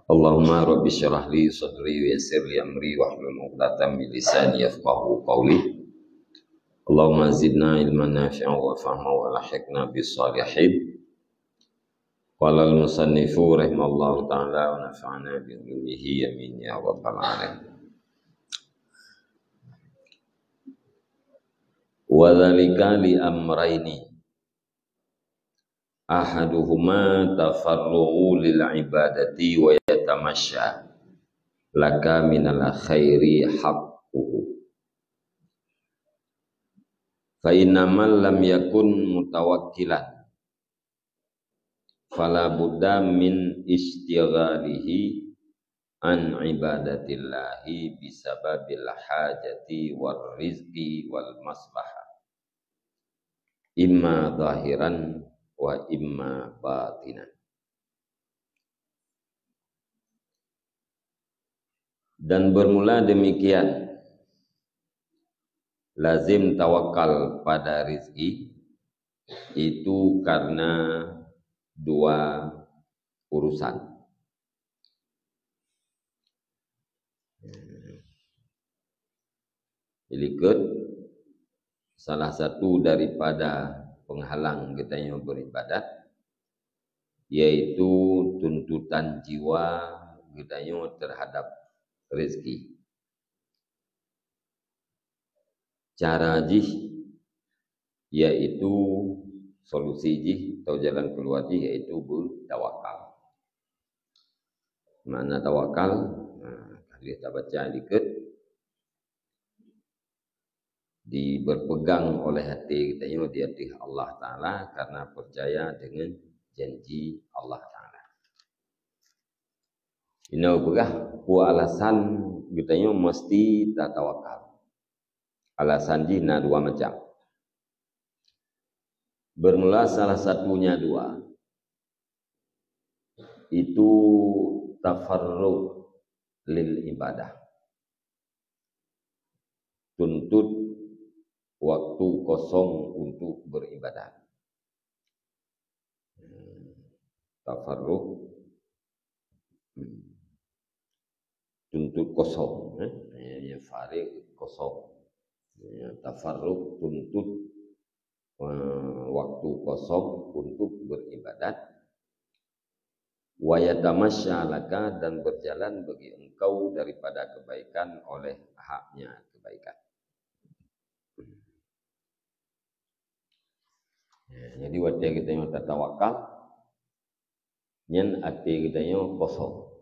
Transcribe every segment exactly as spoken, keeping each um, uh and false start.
Allahumma rabbi syrah li sadri wa yassir li amri wahlul 'uqdatam min lisani yafqahu qawli. Allahumma zidna ilman nafi'an wa fahma wa alhiqna bis salihin. Qala al-musannifu rahimallahu ta'ala wa nafa'ana bi ulumihi, amin ya rabbal alamin. Wa dzalika li amraini. Ahaduhuma tafarrughu lil ibadati wa yatamashsha laka minal khairi haqquhu. Fa inna man lam yakun mutawakkilan, fala budda min istighalihi an ibadatillahi bisababil hajati war rizqi wal maslahah, imma zahiran wa imma batinan. Dan bermula demikian, lazim tawakal pada rizki itu karena dua urusan. Ilikot salah satu daripada penghalang geutanyoe beribadat, yaitu tuntutan jiwa geutanyoe terhadap rezeki. Cara jih, yaitu solusi jih atau jalan keluar jih, yaitu bertawakal. Makna tawakal, nah, ka lheueh tabaca dikeue, di berpegang oleh até geutanyoe di ateueh Allah Taala karena percaya dengan janji Allah Taala. Inoe peugah peue alasan geutanyoe mesti tatawakal. Alasan jih na dua macam. Bermula salah satunya dua, itu tafarrugh lil ibadah. Tuntut waktu kosong untuk beribadat. Tafarrugh, tuntut kosong, eh. Ya, ya, farigh kosong. Ya, tafarrugh tuntut, eh, waktu kosong untuk beribadat. Wa yatamasya laka, dan berjalan bagi engkau daripada kebaikan oleh haknya kebaikan. Ya, jadi watée geutanyoe tatawakal, nyan até geutanyoe kosong.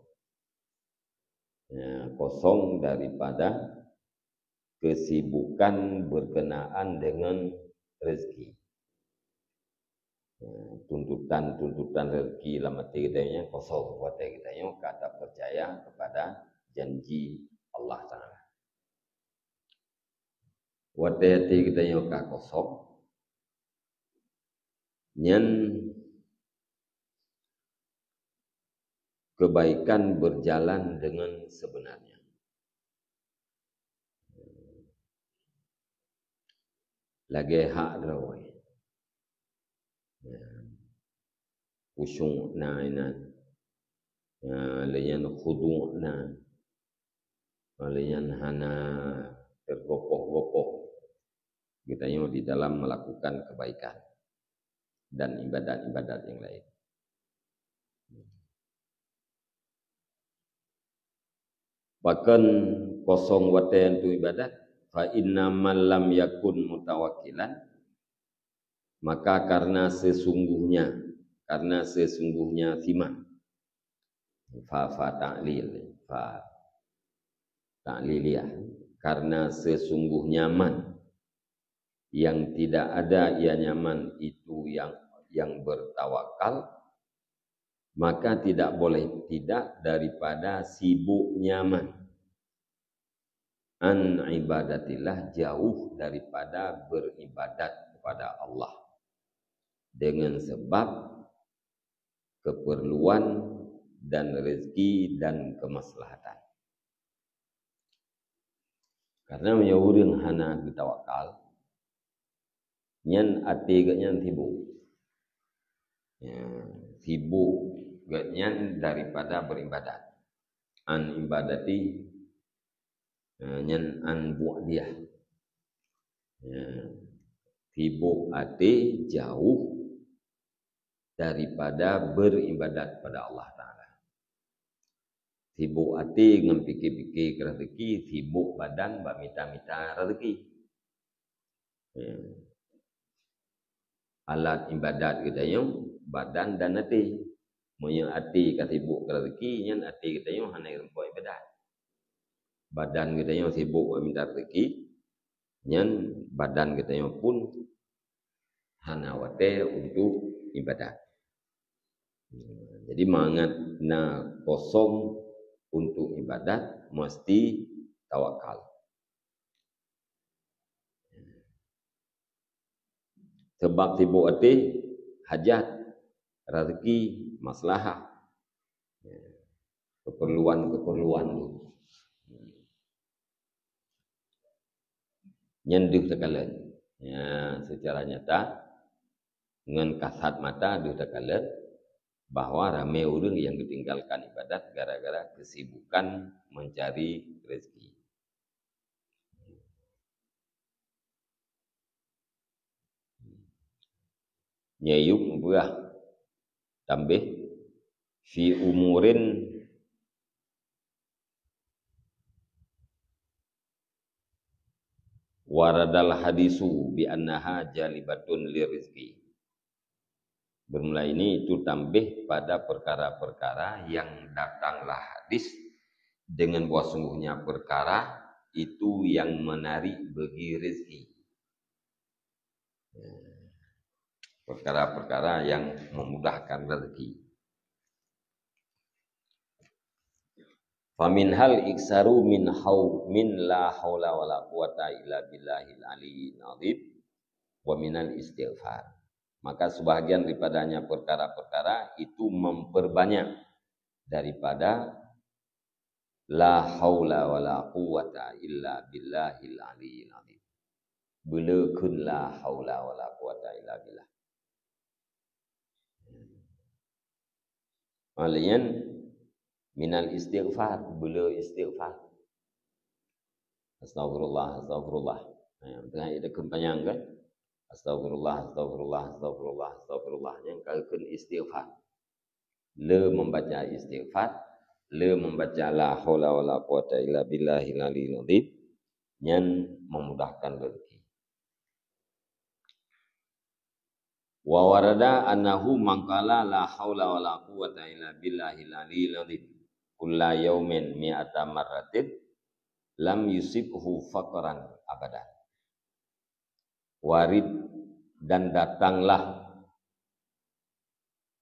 Ya, kosong daripada kesibukan berkenaan dengan rezeki. Ya, tuntutan-tuntutan rezeki lam até geutanyoe kosong, watée geutanyoe ka tapercaya kepada janji Allah Taala. Watée até geutanyoe ka kosong, nyan kebaikan berjalan dengan sebenarnya. Lagée hak droe. Ya. Khusyuk na inan. Ya, lé nyan khudu' na. Lé nyan hana tergopoh-gopoh geutanyoe di dalam melakukan kebaikan dan ibadat-ibadat yang lain. Pakon kosong watée untuk ibadat? Fa inna man lam yakun mutawakkilan, maka karena sesungguhnya, karena sesungguhnya si man. Fa, fa ta'lil, fa ta'liliyah. Karena sesungguhnya man, yang tidak ada ianya man itu yang, yang bertawakal, maka tidak boleh tidak daripada sibuknya man an ibadatillah, jauh daripada beribadat kepada Allah, dengan sebab keperluan dan rezeki dan kemaslahatan. Karena meunyoe ureuëng hana geutawakal, nyan até geuh nyan sibuk. Ya, sibuk geuh nyan daripada beribadat. an ibadati, eh, nyan an bu'diyah. Ya. Sibok até jauh daripada beribadat pada Allah Taala. Sibok até ngon pike-pike keu rezeki, sibok badan bak mita-mita rezeki. Ya. Alat ibadat geutanyoe badan dan até. Meunyoe até ka sibok keu rezeki, nyan até geutanyoe hana irumpok ibadat. Badan geutanyoe sibok bak mita rezeki, nyan badan geutanyoe pun hana watée untuk ibadat. Jadi mangat na kosong untuk ibadat, mesti tawakal. Sebab sibok até, hajat, rezeki, maslahah, keperluan-keperluan tu. Nyan deuh takalon. Ya, secara nyata, ngon kasat mata deuh takalon bahwa ramé ureuëng nyang geutinggalkan ibadat gara-gara kesibukan mencari rezeki. Nyoe Ayub meupeugah tambah, fi umurin waradal hadisu bi annaha jalibatun lirizqi. Bermula ini itu tambah pada perkara-perkara yang datanglah hadis dengan bahwa sungguhnya perkara itu yang menarik bagi rezeki. Perkara-perkara yang memudahkan rezeki. Famin hal iksaru min hau-, min la haula wala quwata illa billahil aliyyil azim wa minal istighfar. Maka sebahagian daripadanya perkara-perkara itu memperbanyak daripada la haula wala quwata illa billahil aliyyil azim. Beuleu kheun la haula wala quwata illa billah. Laén minal istighfar, beuleu istighfar. Astagfirullah, astagfirullah. Nah, tengah ida kheun panyang kan? Astagfirullah, astagfirullah, astagfirullah, astagfirullah. Nyang ka kheun istighfar. Le membaca istighfar, le membaca la haula wala quwata illa billahil aliyyil azim, nyan memudahkan rezeki. Wa warada annahu man qala la haula wala quwata illa billahil aliyyil azim kulla yaumin mi'ata marratin lam yusibhu faqran abadan. Warid dan datanglah,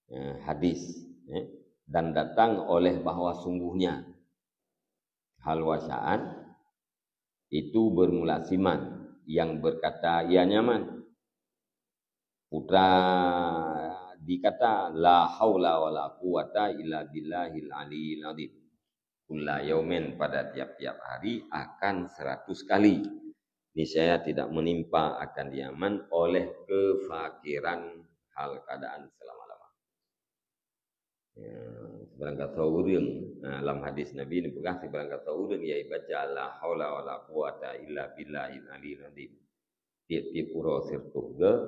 eh, hadis, eh, dan datang oleh bahwa sungguhnya hal wasaan itu bermula siman yang berkata ia nyaman. Putra dikata, la haula wala quwata illa billahil aliyil azim. Kulla yaumin, pada tiap-tiap hari akan seratus kali. Niscaya tidak menimpa akan Yaman oleh kefakiran hal keadaan selama-lama. Ya, sibarang gasoe ureuëng, nah, lam hadis Nabi neupeugah, sibarang gasoe ureuëng nyang baca la haula wala quwata illa billahil aliyil azim tiep-tiep uroe sireutoh geuh,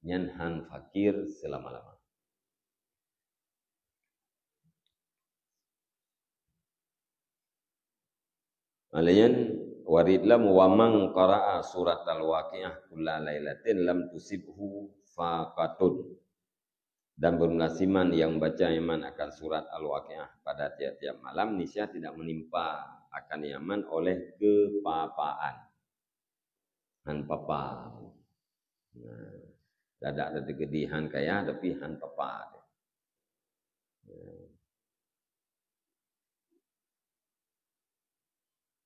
nyan han fakir seulama-lama. Laén warid lam, wa man qara'a suratal Waqiah kulla lailatin lam tusibhu faqatun. Dan bermula siman yang baca Yaman akan surat Al-Waqiah pada tiap-tiap malam, niscaya tidak menimpa akan Yaman oleh kepapaan. Han papa. Nah, dadak teukeudi han kaya, tapi han papa.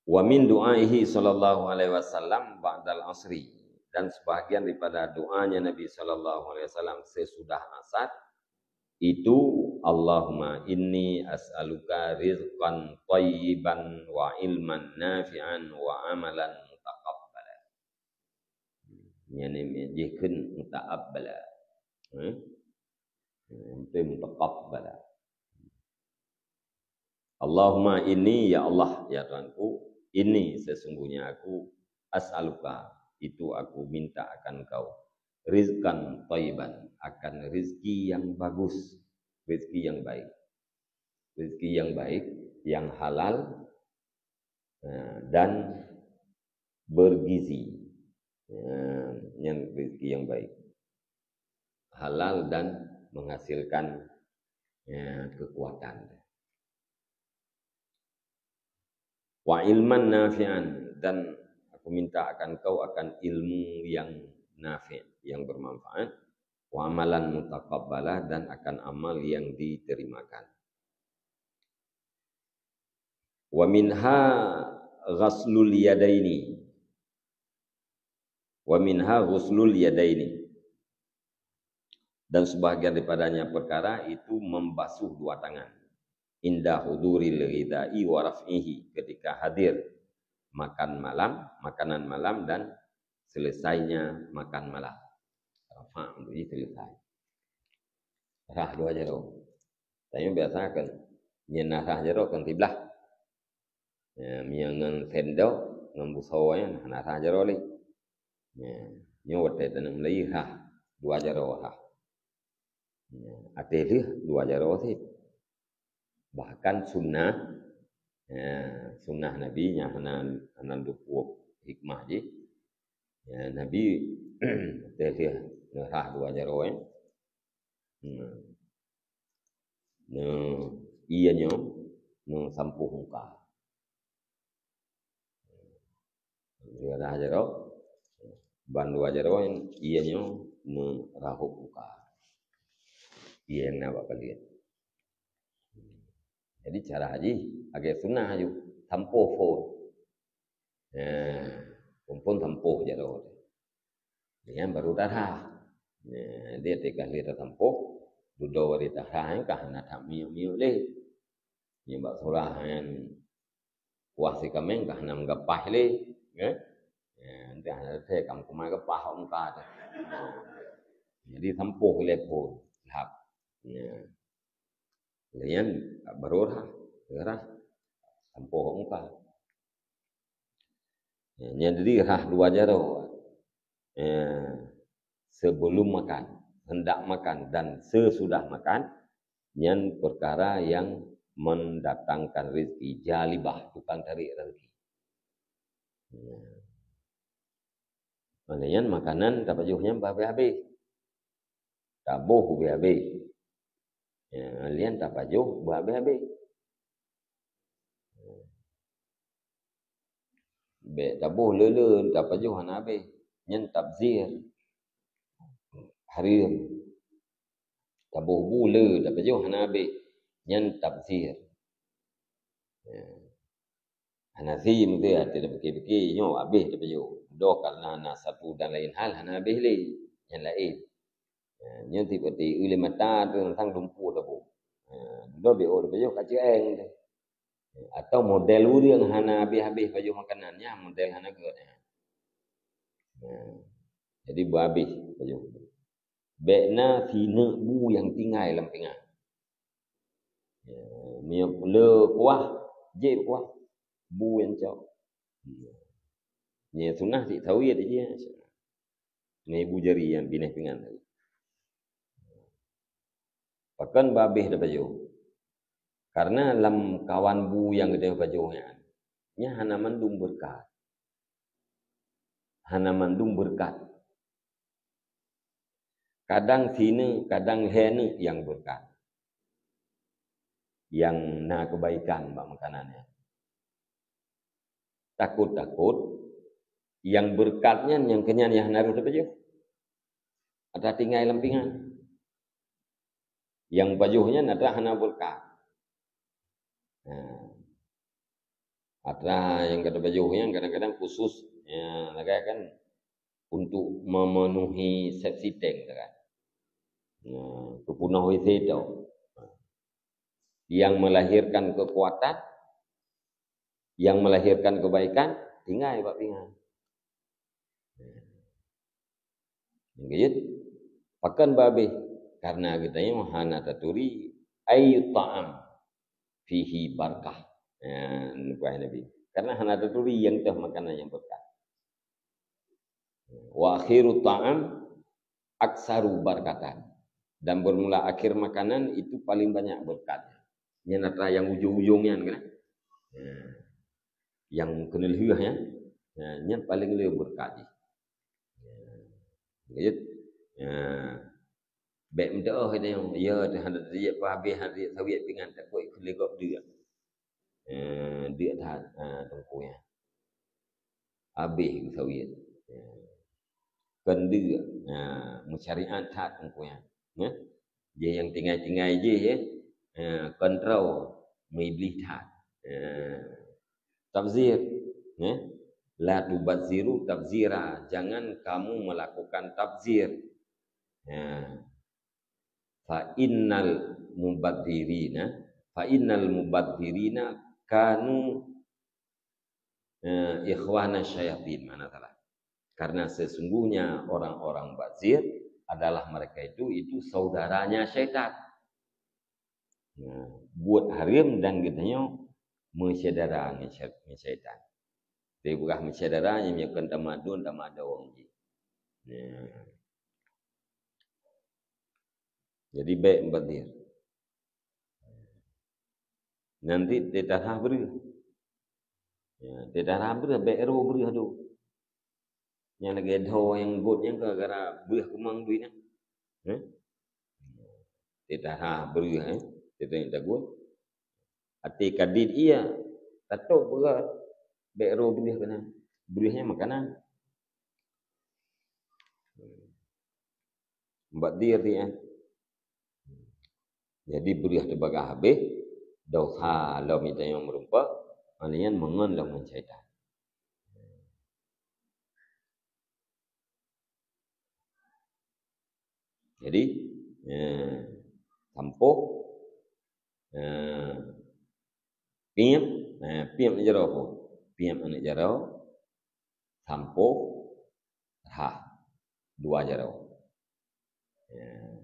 Wa min du'aihi sallallahu alaihi wasallam ba'dal asri, dan sebahagian daripada doanya Nabi sallallahu alaihi wasallam sesudah asar itu, Allahumma inni as'aluka rizqan thayyiban wa ilman nafi'an wa amalan mutaqabbala. Yani jih kheun mutaqabbala. Hmm? Mutaqabbala. Allahumma inni, ya Allah, ya Tuhanku, inni, sesungguhnya aku, as'aluka, itu aku minta akan Engkau, rizqan thayyiban, akan rezeki yang bagus, rezeki yang baik. Rezeki yang baik, yang halal, eh, dan bergizi. Ya, nyan rezeki yang baik. Halal dan menghasilkan, ya, kekuatan. Wa ilman nafi'an, dan aku minta akan Engkau akan ilmu yang nafi', yang bermanfaat. Wa amalan mutaqabbala, dan akan amal yang diterimakan. Wa minha ghuslul yadaini. Wa minha ghuslul yadaini. Dan sebahagian daripadanya perkara itu membasuh dua tangan. Inda huduril ghidai wa raf'ihi, ketika hadir makan malam, makanan malam, dan selesainya makan malam. Rafa' untuk selesai. Rhah dua jaroe. Tapi biasa kan, nyan rhah jaroe kan kiblah. Ya, meunyoe ngon sendok, ngon busoe nyan, hana rhah jaroe lé. Ya, nyoe watèe taneuk meulayeue rhah, dua jaroe rhah. Ya, até lheueh dua jaroe cit. Bahkan sunnah, ya, sunnah Nabi nyang hana, hana dupuek hikmah jih. Ya, Nabi até lheueh neurhah dua jaroe, hmm, neu, ié nyoe neusampôh muka. Neurhah jaroe, ban dua jaroe, ié nyoe neurahôb muka. Ié nyang na bak paleuet. Jadi cara haji, lagèe sunnah aju, sampôh phôn. Nah, phôn-phôn sampôh jaroe. Nyan baru tarhah. Nah, dia teuka lé tasampôh, dudoe di tarhah nyan ka hana that miyup-miyup lé. Nyan bak surah nyan kuah sikaméng ka hana meugapaih lé, ya. Ya, nanti hana teuka meukumai gapaih muka teuh. Jadi sampôh lé phôn, lhap. Ya. Lheuh nyan baru rhah, rhah. Sampôh muka. Ya, nyan jadi rhah dua jaroe. Ya, sebelum makan, hendak makan dan sesudah makan, nyan perkara yang mendatangkan rezeki, jalibah, tukang tarik rezeki. Ya. Maknanya makanan tapajoh nyan bah habéh-habéh. Taboh ubé habéh. Ya, lian tapajoh beuhabéh-habéh. Bèk taboh le-le, tapajoh hana habéh. Nyan tabzir. Hareuem. Taboh bu le, tapajoh hana habéh. Nyan tabzir. Ya. Hana si meusti até tapike-pike, nyoe habéh tapajoh. Doh karena na satu dan lain hal hana habéh lé, nyang laén. Ha, nyoe tiep-tiep lé mata tu teuntang dumpeue taboh. Ha, doh B O tapajoh ka ceueng teuh. Atau model ureueng hana habéh-habéh pajoh makanan, nyan model hana gèt nyan. Ha, jadi beuhabéh pajoh. Bèk na sineuk bu nyang tinggai lam pingan. Ya, meunyoe le kuah, jép kuah, bu nyang cok. Nyan sunah cit sawie jih. Nyan ibu jari nyang binéh pingan tadi. Pakon beuhabéh tapajoh? Karena lam kawan bu nyang geutanyoe pajoh nyan, nyan hana mandum beureukat. Hana mandum beureukat. Kadang sineuk, kadang lhèe neuk nyang beureukat. Nyang na keubaikan bak makanan nyan. Takot-takot, nyang beureukat nyan, nyang keunyan nyang hana rôh tapajoh. Atra tinggai lam pingan. Nyang pajoh nyan atra hana beureukat. Nah. Atra nyang ka tapajoh nyan kadang-kadang khusus, ya, lagèe kan untuk memenuhi septic tank, kan. Nah, keu peunoh W C tu. Yang melahirkan kekuatan, yang melahirkan kebaikan, tinggai bak pingan. Nyang keujeuet, pakon beuhabéh? Karena geutanyoe hana taturi ayyu ta'am. fihi barakah. Ya, neupeugah Nabi. Karena hana taturi nyang teuh makanan nyang berkat. Wa akhiru ta'am aksaru barakatan. Dan bermula akhir makanan itu paling banyak berkatnya. Nyan atra nyang ujong-ujong nyan kan? Ya. Nyang keuneulheueh nyan. Ya, nyan paling le berkat jih. Ya. Lanjut. Ya. Bèk meudoh nyoe, ya, hana jeuet peuhabéh, hana jeuet sawiet pingan, takot keu lé gob deuk. Eh, deuk that, eh, teungku nyan. Habéh geusawiet. Eh, kon deuk, eh, meusyariat that teungku nyan. Neh? Jih nyang tinggai-tinggai jih, eh, eh, kontrol meuiblih that. Eh, tabzir, neh? La tubazziru tabzira, jangan kamu melakukan tabzir. Eh, fa innal mubadzirina, fa innal mubadzirina kanu, eh, ikhwana syayatin, mana salah. Karena sesungguhnya orang-orang bazir adalah mereka itu, itu saudaranya syaitan. Nah, buet hareuem dan geutanyoe meusyedara ngon syai-, ngon syaitan. Tapi bukan meusyedara nyang meunyoe kon tamadun, tamadong jih. Nah. Jadi bèk mubadzir. Nanti teutarah breueh. Ya, teutarah breueh, bèk roh breueh tu. Nyang lagèe dho nyang göt nyan ka gara breueh keumang duit nyan. Eh? Teutarah breueh, eh? Teutarah tagut. Até kadit iya, tatôp beurôt. Bèk roh breueh keunan. Breueh nyan makanan. Mubadzir dia. Jadi breueh teuh bagaih habéh, dosa lom geutanyoe meurumpok, nyan meungon lom ngon syaitan. Jadi, eh, sampôh, eh, piep, eh, piep aneuk jaroe pun. Piep aneuk jaroe, sampôh, rhah, dua jaroe. Ya.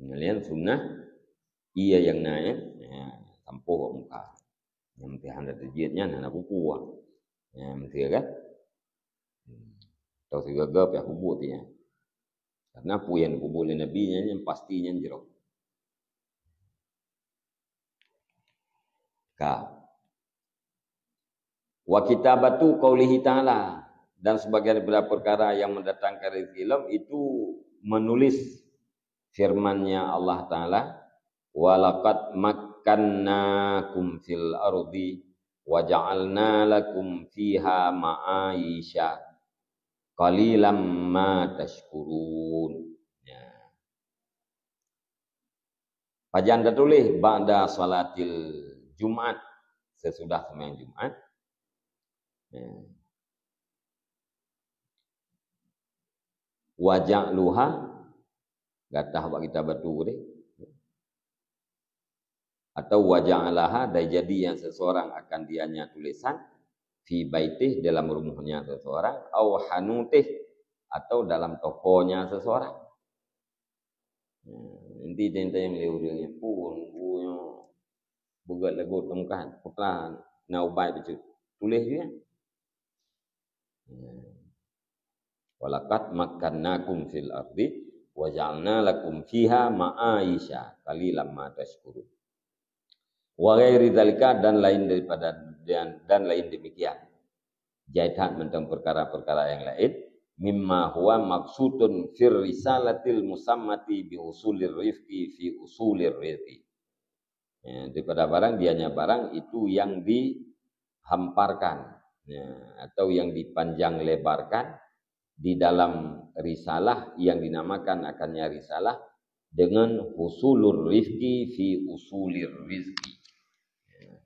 Nyan sunnah, iya nyang na, ya, sampôh bak muka. Nyang meusti hana teujeuet nyan hana kuku. Ya, meusti kan? Hmm. Atau sigaga pih kubu tu ya. Karena peue nyang kubu lé Nabi nyan, nyan pasti nyan jaroe. Ka. Wa kitabatu qaulihi ta'ala, dan sebagian daripada perkara yang mendatangkan rezeki lom itu menulis firman-Nya Allah Ta'ala, "Wa laqad makkannakum fil ardi wa ja'alna lakum fiha ma'aisha qalilam ma tashkurun." Ya. Pajan tatuléh ba'da salatil Jumat, sesudah sembahyang Jumat. Ya. Wa ja'luha, gatah bak kitabatu deh. Atau wa ja'alaha, dan jadi yang seseorang akan dianya tulisan, fi baitih, dalam rumahnya seseorang, au hanutih, atau dalam tokonya seseorang. Hmm, inti teuntang lé ureueng nyan pun, guru nyoe beugöt lagot teumeukat, peukara na ubat bacut. Tuléh ju nyan. Hmm. "Wa laqad makkannakum fil ardi wa ja'alna lakum fiha ma'aisha qalilam ma tashkurun." Wa ghairi dzalika, dan lain daripada, dan, dan lain demikian. Jai that mantong perkara-perkara yang lain, mimma huwa maqsudun fir risalatil musammati bi usulir rifqi fi usulir rizqi. Ya, daripada barang, dianya barang itu yang dihamparkan, ya, atau yang dipanjang lebarkan di dalam risalah yang dinamakan akannya risalah dengan husulur rizki fi usulir rizki. Ya.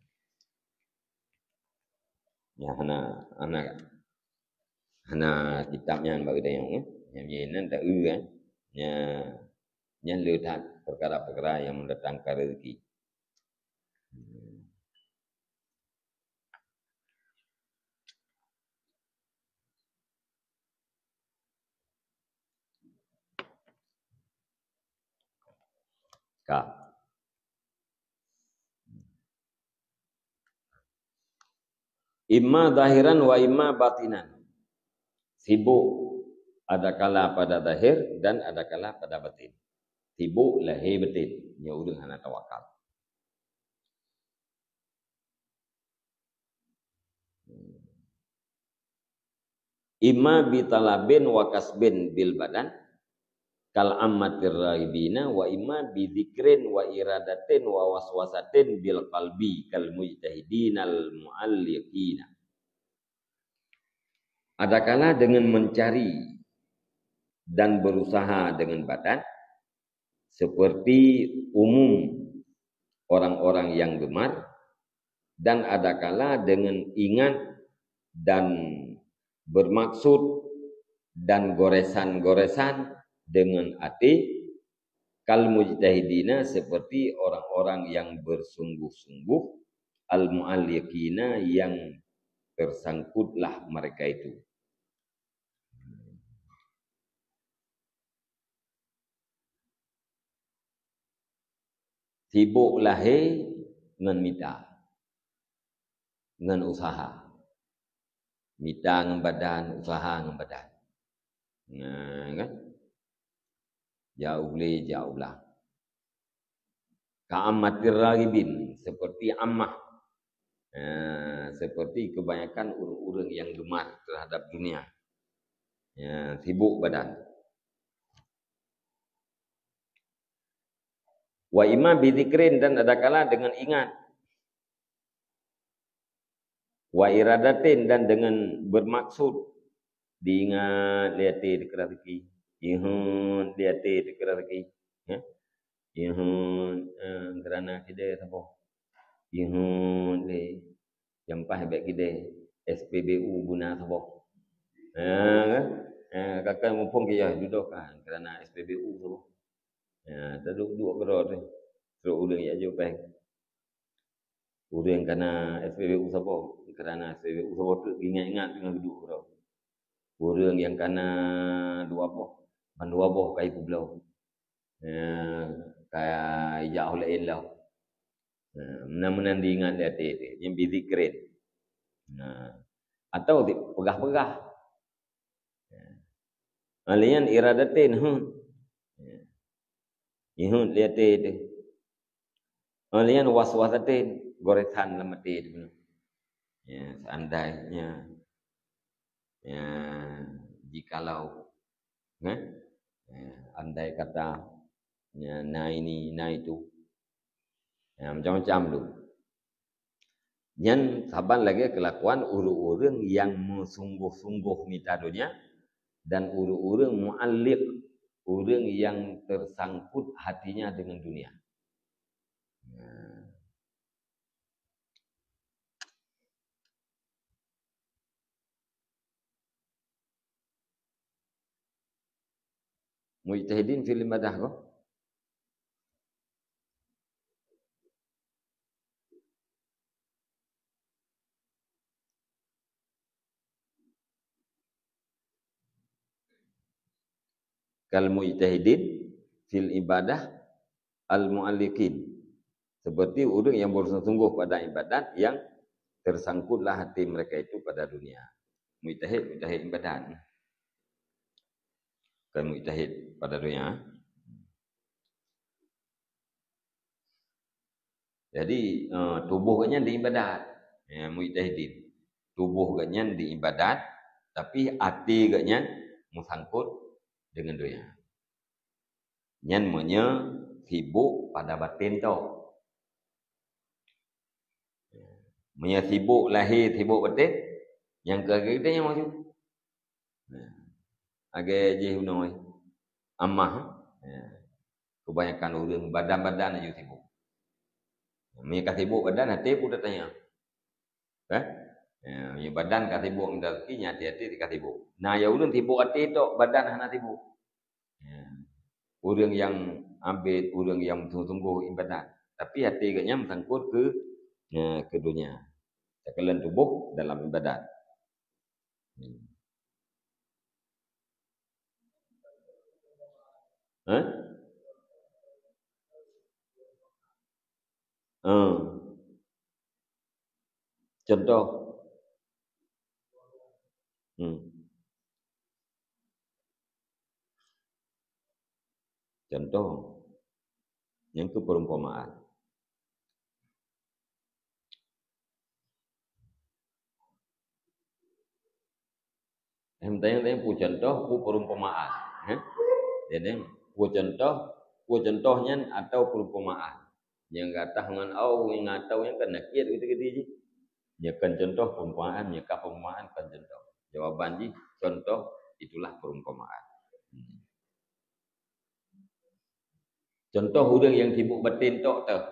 Ya, hana, hana, hana kitab nyan bagi dayong, ya. Yang nyan tak eu, ya. Ya, nyan le that perkara-perkara yang mendatangkan rezeki. Ka. Imma zahiran wa imma batinan. Sibuk adakala pada zahir dan adakala pada batin. Sibuk lahé batin, nyoe ureuëng hana tawakal. Imma bi talabin wa kasbin bil badan, kal ammatir raghibina, wa imma bi dzikrin wa iradatin wa waswasatin bil qalbi, kal mujtahidinal mu'alliqina. Adakala dengan mencari dan berusaha dengan badan, seperti umum orang-orang yang gemar, dan adakala dengan ingat dan bermaksud dan goresan-goresan dengan até, kal mujtahidina, seperti orang-orang yang bersungguh-sungguh, al mu'alliqina, yang tersangkutlah mereka itu. Sibuk lahé ngon mita, ngon usaha. Mita ngon badan, usaha ngon badan. Nah, kan? Jak u glé, jak u blang. Ka ammatir raghibin, seperti ammah. Nah, seperti kebanyakan ureuëng-ureuëng yang gemar terhadap dunia. Ya, sibuk badan. Wa imma bi dzikrin, dan adakala dengan ingat. Wa iradatin, dan dengan bermaksud. Diingat lé até dikeurah rezeki. Ingat lé até dikeurah rezeki. Ya. Ingat, eh, kerana sideh saboh. Ingat lé. Jampai bak kideh S P B U guna saboh. Ha, kan? Ha, kakak muphom ke ya, dudoe kan kerana S P B U saboh. Ha, taduk-duk keudroe tu. Trok ureuëng jak jok péng. Ureuëng kana S P B U saboh, kerana S P B U saboh tu ingat-ingat teungoh dudoe keudroe. Ureuëng nyang kana dua boh, ban dua boh kai peubloe. Ha, kai jak ulée ilah. Ha, meunan-meunan diingat di até tu, nyang bidik keren. Ha. Atau di peugah-peugah. Ha. Alian iradatin, hmm. Ha. Ihut di até tu. Alian waswasatin, goresan lam até tu. Ya, seandainya, ya, jikalau Nah, eh, andai kata, ya, na ini, na itu. Ya, macam-macam tu. Nyan saban lagée kelakuan ureuëng-ureuëng nyang meusunggoh-sunggoh mita donya dan ureuëng-ureuëng mualliq, ureuëng nyang tersangkut hatinya dengan dunia. Ya. Mujtahidin fil ibadah ko. Kal mujtahidin fil ibadah al mualliqin. Seperti ureuëng yang bersungguh-sungguh pada ibadat yang tersangkutlah hati mereka itu pada dunia. Mujtahid, mujtahid ibadat. Bukan mujtahid pada dunia. Jadi, eh, tuboh geuhnyan di ibadat. Ya, mujtahidin. Tuboh geuhnyan di ibadat, tapi até geuhnyan meusangkut dengan dunia. Nyan meunyoe sibuk pada baten tok. Meunyoe sibuk lahé, sibuk baten, nyang keu geutanyoe maksud. Nah, agak jih bunoe. Amah, eh. Kebanyakan ureuëng badan-badan aju sibuk. Meunyoe ka sibuk badan, até pun tatanya. Kan? Ya, meunyoe badan ka sibuk minta rezeki, nyan até-até ka sibuk. Nah, ya ureuëng sibuk até tok, badan hana sibuk. Ya. Ureuëng nyang abet, ureuëng nyang sungguh-sungguh ibadat. Tapi até geuhnyan meusangkut keu, ya, keu dunia. Takalon tuboh dalam ibadat. Hmm. Hah? Ah. Contoh, Hmm. Contoh, nyang keu perumpamaan. Eh, tanyong-tanyong peue contoh, peue perumpamaan. Eh? Jadi, peue contoh, peue contoh nyan atau perumpamaan. Nyang gata ngon au, nyang atau nyan kan nakir gitu-gitu jih. Nyoe kan contoh perumpamaan, nyoe kan perumpamaan kan contoh. Jawaban jih, contoh itulah perumpamaan. Hmm. Contoh ureuëng nyang sibuk baten tok teuh.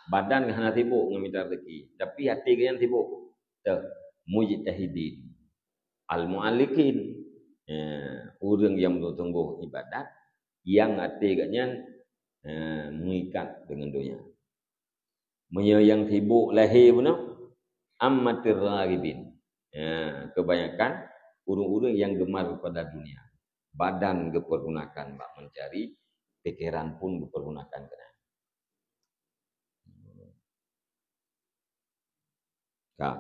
Badan hana sibuk ngon mita rezeki, tapi até geuhnyan sibuk teuh. Mujtahidin. Al-mu'alliqin. Ya, ureuëng nyang beutunggoh ibadat, nyang até geuhnyan, eh, meuikat deungon donya. Meunyoe nyang sibuk lahé bunoe, ammatir raghibin. Ya, kebanyakan ureuëng-ureuëng nyang gemar kepada dunia. Badan geupergunakan bak mencari, pikiran pun geupergunakan keunan. Ka.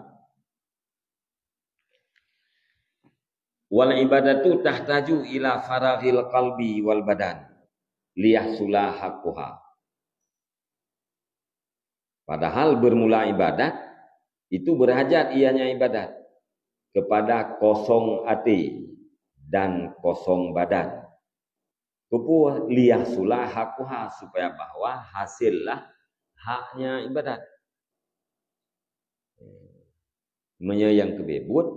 Wal ibadatu tahtaju ila faraghil qalbi wal badan liyahsula haqquha. Padahal bermula ibadat itu berhajat ianya ibadat kepada kosong até dan kosong badan. Keupeue liyahsula haqquha, supaya bahwa hasillah haknya ibadat. Meunyoe nyang keubeubeuet,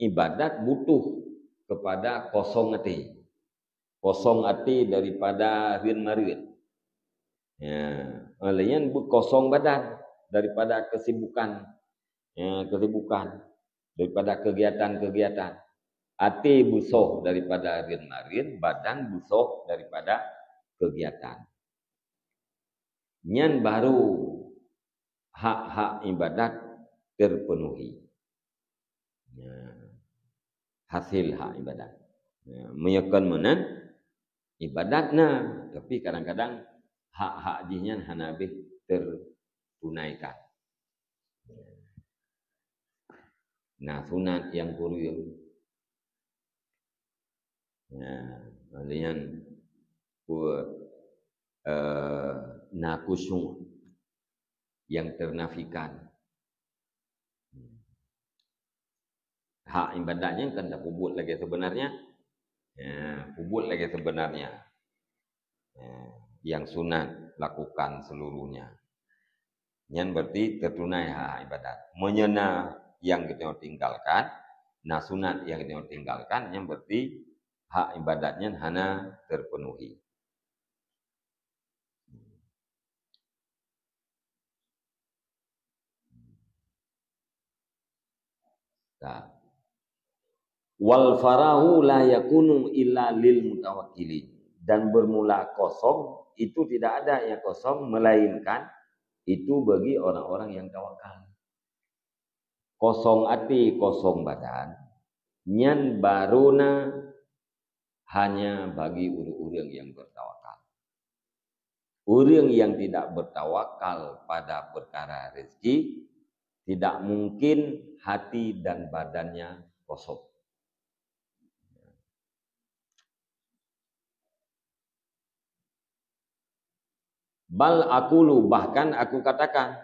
ibadat butuh kepada kosong até. Kosong até daripada rheun mareuet. Ya, lheueh nyan beukosong badan daripada kesibukan. Ya, kesibukan daripada kegiatan-kegiatan. Até beusoh daripada rheun mareuet, badan beusoh daripada kegiatan. Nyan baru hak-hak ibadat terpenuhi. Ya. Hasil hak ibadat. Ya. Meunyoe kon meunan, ibadat na, tapi kadang-kadang hak-hak jih nyan hana habéh tertunaikan. Na sunat nyang kureueng. Ya, lheueh nyan, eh, na khusyuk nyang ternafikan. Hak ibadat nyan kan tapeubuet lagée sebenarnya. Ya, peubuet lagée sebenarnya. Ya, nyang sunat lakukan seluruhnya. Nyan berarti tertunai hak ibadat. Meunyoe na nyang geutanyoe tinggalkan, na sunat nyang geutanyoe tinggalkan, nyan berarti hak ibadat nyan hana terpenuhi. Nah. Wal farahu la yakunu illa lil mutawakkilin. Dan bermula kosong itu tidak ada yang kosong melainkan itu bagi orang-orang yang tawakal. Kosong até, kosong badan, nyan baru na hanya bagi ureuëng-ureuëng nyang bertawakal. Ureuëng nyang tidak bertawakal pada perkara rezeki, tidak mungkin hati dan badannya kosong. Bal aqulu, bahkan aku katakan,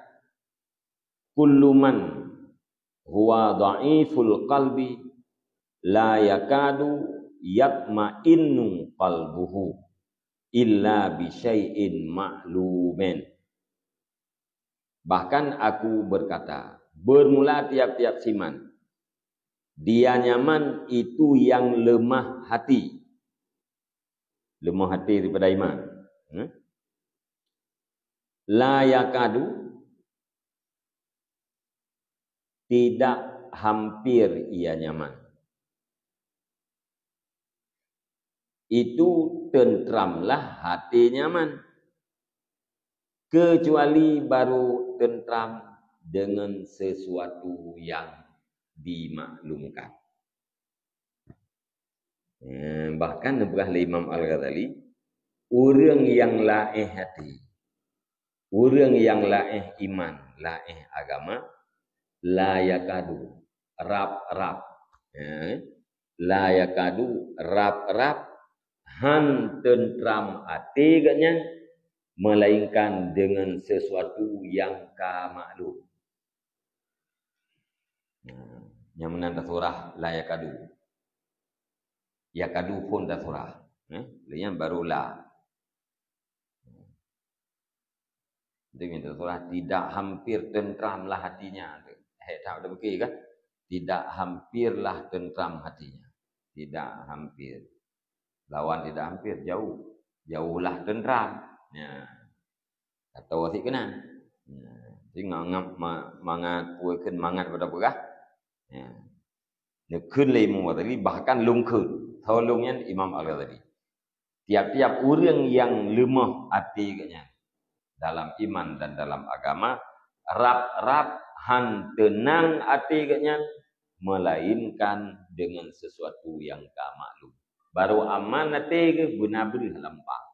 kullu man huwa dhaiful qalbi la yakadu yatma'innu qalbuhu illa bi syai'in ma'lumin. Bahkan aku berkata, bermula tiap-tiap siman, dia nyaman itu yang lemah hati. Lemah hati daripada iman. Hmm? La yakadu, tidak hampir ia nyaman. Itu tentramlah hati nyaman. Kecuali baru tentram dengan sesuatu yang dimaklumkan. Eh, bahkan neupeugah lé Imam Al-Ghazali, ureuëng nyang laéh até, ureuëng nyang laéh iman, laéh agama, la yakadu, rab-rab, eh, La yakadu, rab-rab han teuntram até geuh nyan, melainkan dengan sesuatu yang ka maklum. Nah, nyang meunan tasurah la yakadu. Yakadu phon tasurah. Eh, lheueh nyan baru la. Jadi, minta surah, tidak hampir tentramlah hatinya. Hai, tak ada fikir kan? Tidak hampirlah tentram hatinya. Tidak hampir. Lawan tidak hampir, jauh. Jauhlah tentram. Ya. Atau wasik kena. Ya. Jadi, nganggap ma-, mangat, puai kheun mangat pada peugah. Ya. Neukheun lé Imam Ghazali, bahkan lôn kheun. Soe lôn nyan Imam Al-Ghazali. Tiap-tiap ureuëng nyang leumoh até geuh nyan dalam iman dan dalam agama, rab-rab han teunang até geuh nyan, melainkan dengan sesuatu yang ka maklum. Baru aman até geuh beuna breuh lam pang.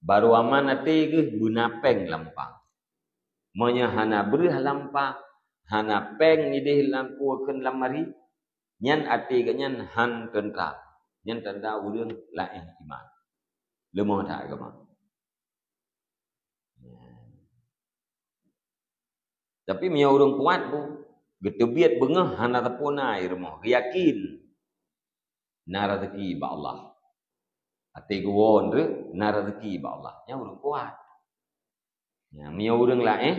Baru aman até geuh beuna péng lam pang. Meunyoe hana breuh lam pang, hana péng idéh lam, puai kheun lam mari, nyan até geuh nyan han teuntram. Nyan tanda ureuëng laén iman. Leumoh that agama. Tapi meunyoe ureuëng kuat bu, geuteubiet beungoh hana teupeu na i rumoh, yakin na rezeki bak Allah. Até geuwoe treuk na rezeki bak Allah. Nyan ureuëng kuat. Nyan, meunyoe ureuëng laén,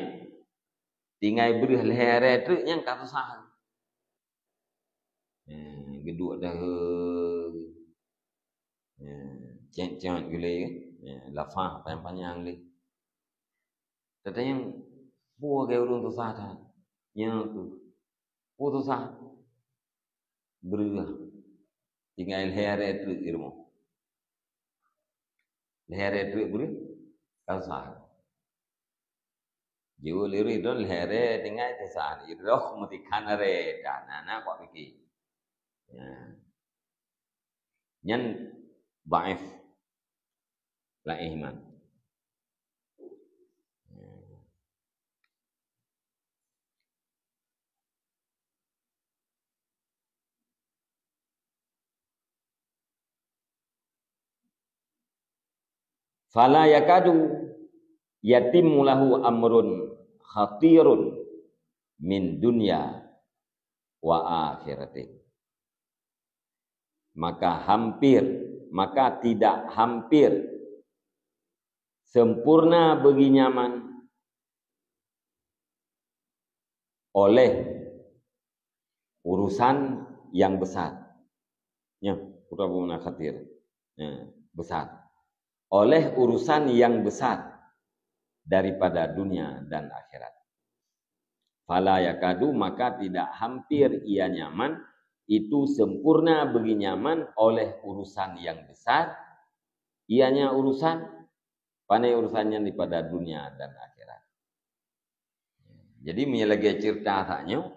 tinggai breuh lhée treuk nyan ka susah. Eh, geuduek dah, eh, cék-cék gulé, eh, lafah panyang-panyang lé. Tatanyong, peue lagée ureuëng susah that? Nyoe tu. Peue susah? Breuh. Tinggai lhée treuk i rumoh. Lhée treuk breuh. Ka susah. Jiwoe lirih don lhée tinggai susah. Iroh meutikhan re dan anak kok pikir. Ya. Nyan dhaif. Laén iman. Fala yakadu yatimmu lahu amrun khatirun min dunya wa akhirati. Maka hampir, maka tidak hampir sempurna bagi nyaman oleh urusan yang besar. Ya, putra bumna khatir. Ya, besar. Oleh urusan yang besar daripada dunia dan akhirat. Fala yakadu, maka tidak hampir ia nyaman, itu sempurna bagi nyaman oleh urusan yang besar, ianya urusan, pane urusan nyan daripada dunia dan akhirat. Jadi, meunyoe lagée ceurita that nyoe,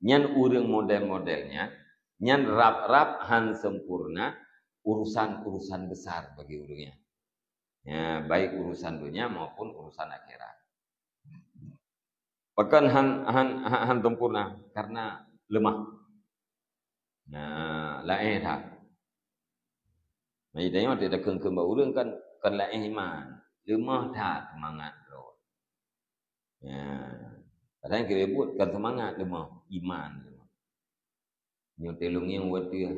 nyan ureuëng model-model nyan, nyan rab-rab han sempurna urusan-urusan besar bagi ureuëng nyan. Ya, baik urusan dunia maupun urusan akhirat. Pakon han, han, han, han sempurna? Karena lemah. Nah, laén that. Nah, tanyoe watée takheun-kheun bak ureuëng kan, kan laén iman. Lemah that seumangat droe. Ya. Padahai keu buet kan seumangat lemah, iman lemah. Nyoe teulungieng watée,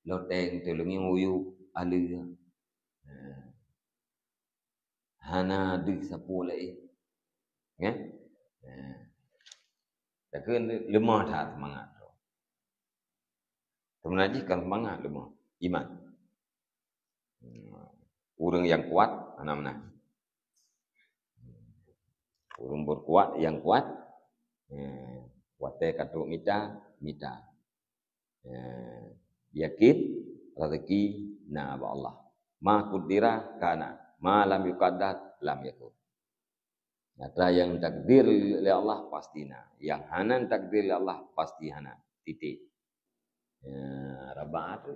loteng teulungieng uyueb aleuh. Ya. Hana deuh sapeue laén. Kan? Ya. Takheun lemah that seumangat droe. Teuma jih kan seumangat lemah. Iman. Ureuëng nyang kuat, hana meunan. Ureuëng beukuat, nyang kuat, eh, watée ka trok mita, mita. Eh, yakin rezeki na bak Allah. Ma qudira kana, ma lam yuqaddar lam yakun. Nyata nyang takdir lé Allah pasti na, nyang hana takdir lé Allah pasti hana. Titik. Ya, rabat tu.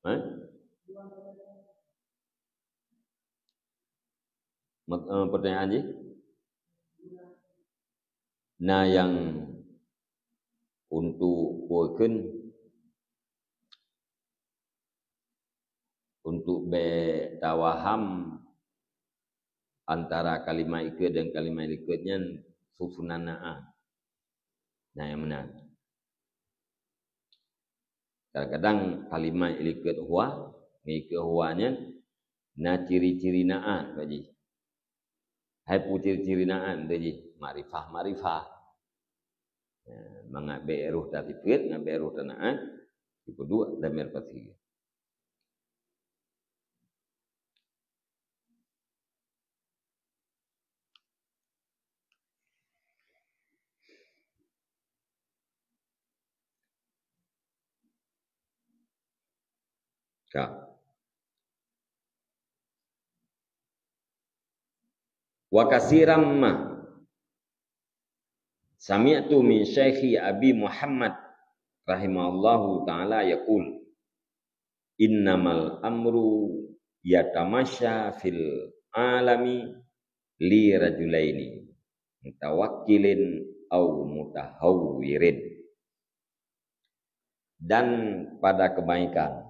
Eh? Mat-, eh, pertanyaan jih? Na nyang untuk peue kheun, untuk bèk tawaham antara kalimat ikheun dan kalimat ikheun nyan susunan na'at. Na nyang meunan. Kadang-kadang kalimat ikheun huwa, ngon ikheun huwa nyan na ciri-ciri na'at bak jih. Hai peue ciri-ciri na'at bak jih? Makrifah-makrifah. Ya, mangat bèk roh tasifeut, ngat bèk roh tana'at, ipeuduek damir pasi. Ka. Wa katsiran ma sami'tu min syaikhi Abi Muhammad rahimahullahu ta'ala yaqul, "Innamal amru yatamasya fil alami li rajulaini, mutawakkilin au mutahawwirin." Dan pada kebaikan,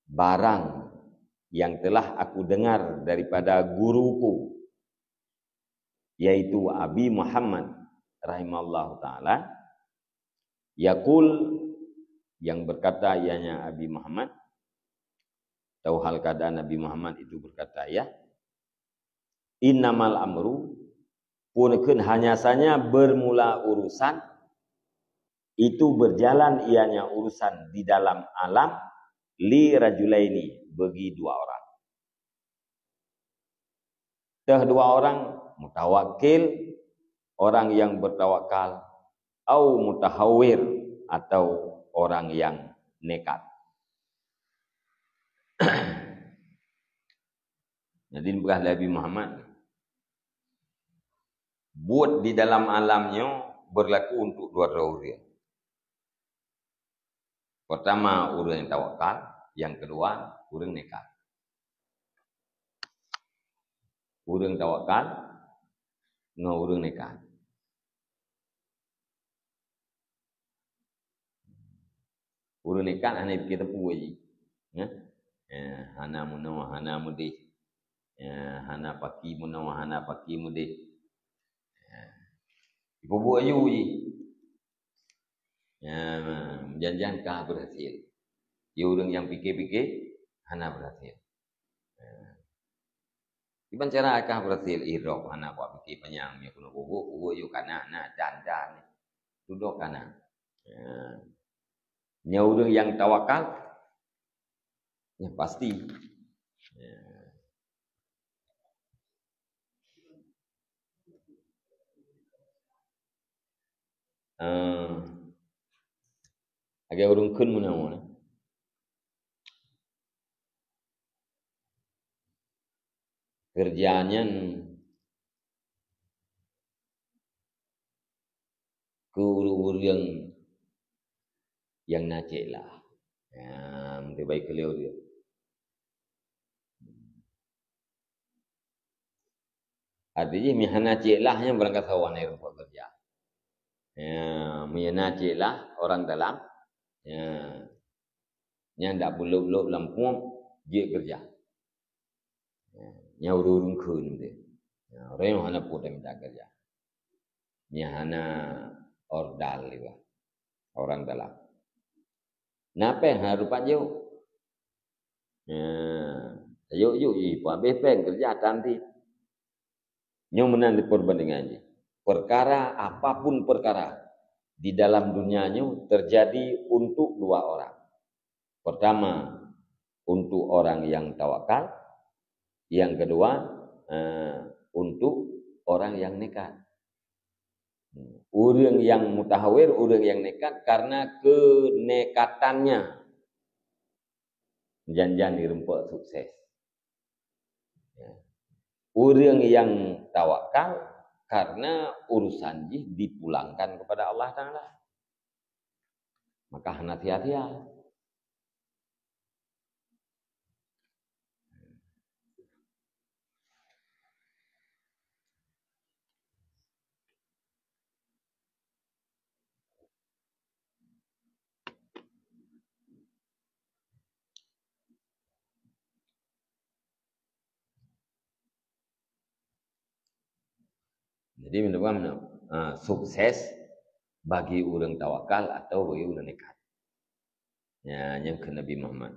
barang yang telah aku dengar daripada guruku, yaitu Abi Muhammad rahimahullahu ta'ala, yaqul, yang berkata ianya Abi Muhammad, atau hal keadaan Abi Muhammad itu berkata, ya, "Innamal amru," pun kheun hanya saja bermula urusan, itu berjalan ianya urusan di dalam alam, li rajulaini, bagi dua orang. Teuh dua orang, mutawakkil, orang yang bertawakal, au mutahawwir, atau orang yang nekat. Jadi, peugah lé Nabi Muhammad, buet di dalam alam nyoe berlaku untuk dua droe ureuëng. Pertama, ureuëng tawakal, yang kedua, ureuëng nekat. Ureuëng tawakal ngon ureuëng nekat. Ureuëng nekat hana pike teupeu jih. Ya? Ya, hana meunoe, hana meudeh. Ya, hana paki meunoe, hana paki meudeh. Ya. Ipeubuet aju jih. Ya, jan-jan ka berhasil. Di ureuëng nyang pike-pike hana berhasil. Ya. Kiban cara ka berhasil, irok hana buat pike panyang, nyoe keuneuk bubuet, bubuet aju kana, na, dan, dan. Tudok kana. Ya. Nyoe ureuëng nyang tawakal, ya pasti. Ya. Eh, lagèe ureuëng kheun meunoe, keureuja nyan keu ureuëng-ureuëng nyang na cék lah. Ya, meuteubaiek keu lheueh. Arti jih, meuhana cék lah nyan barangkasoe hana irumpok keureuja. Ya, meuhana cék lah orang dalam, ya, nyan dak beulôp-lôp lam puôk jeuet keureuja. Ya, nyan ureuëng kheun deh. Ya, ureuëng hana peue mita keureuja. Nyan hana ordal iba orang dalam. Na péng hana rupat jok. Ya, jok-jok jih peuhabéh péng keureuja tan ti. Nyoe meunan di perbandingan jih. Perkara, apapun perkara di dalam dunia nyoe terjadi untuk dua orang. Pertama, untuk orang yang tawakal. Yang kedua, eh, untuk orang yang nekat. Ureuëng nyang mutahawir, ureuëng nyang nekat karena kenekatannya. Jan-jan irumpok sukses. Ya. Ureuëng nyang tawakal karena urusan jih dipulangkan kepada Allah Taala. Maka hana sia-sia. Jadi, meunan, ha, sukses bagi ureuëng tawakal atau bagi ureuëng nekat. Ya, nyang keu Nabi Muhammad.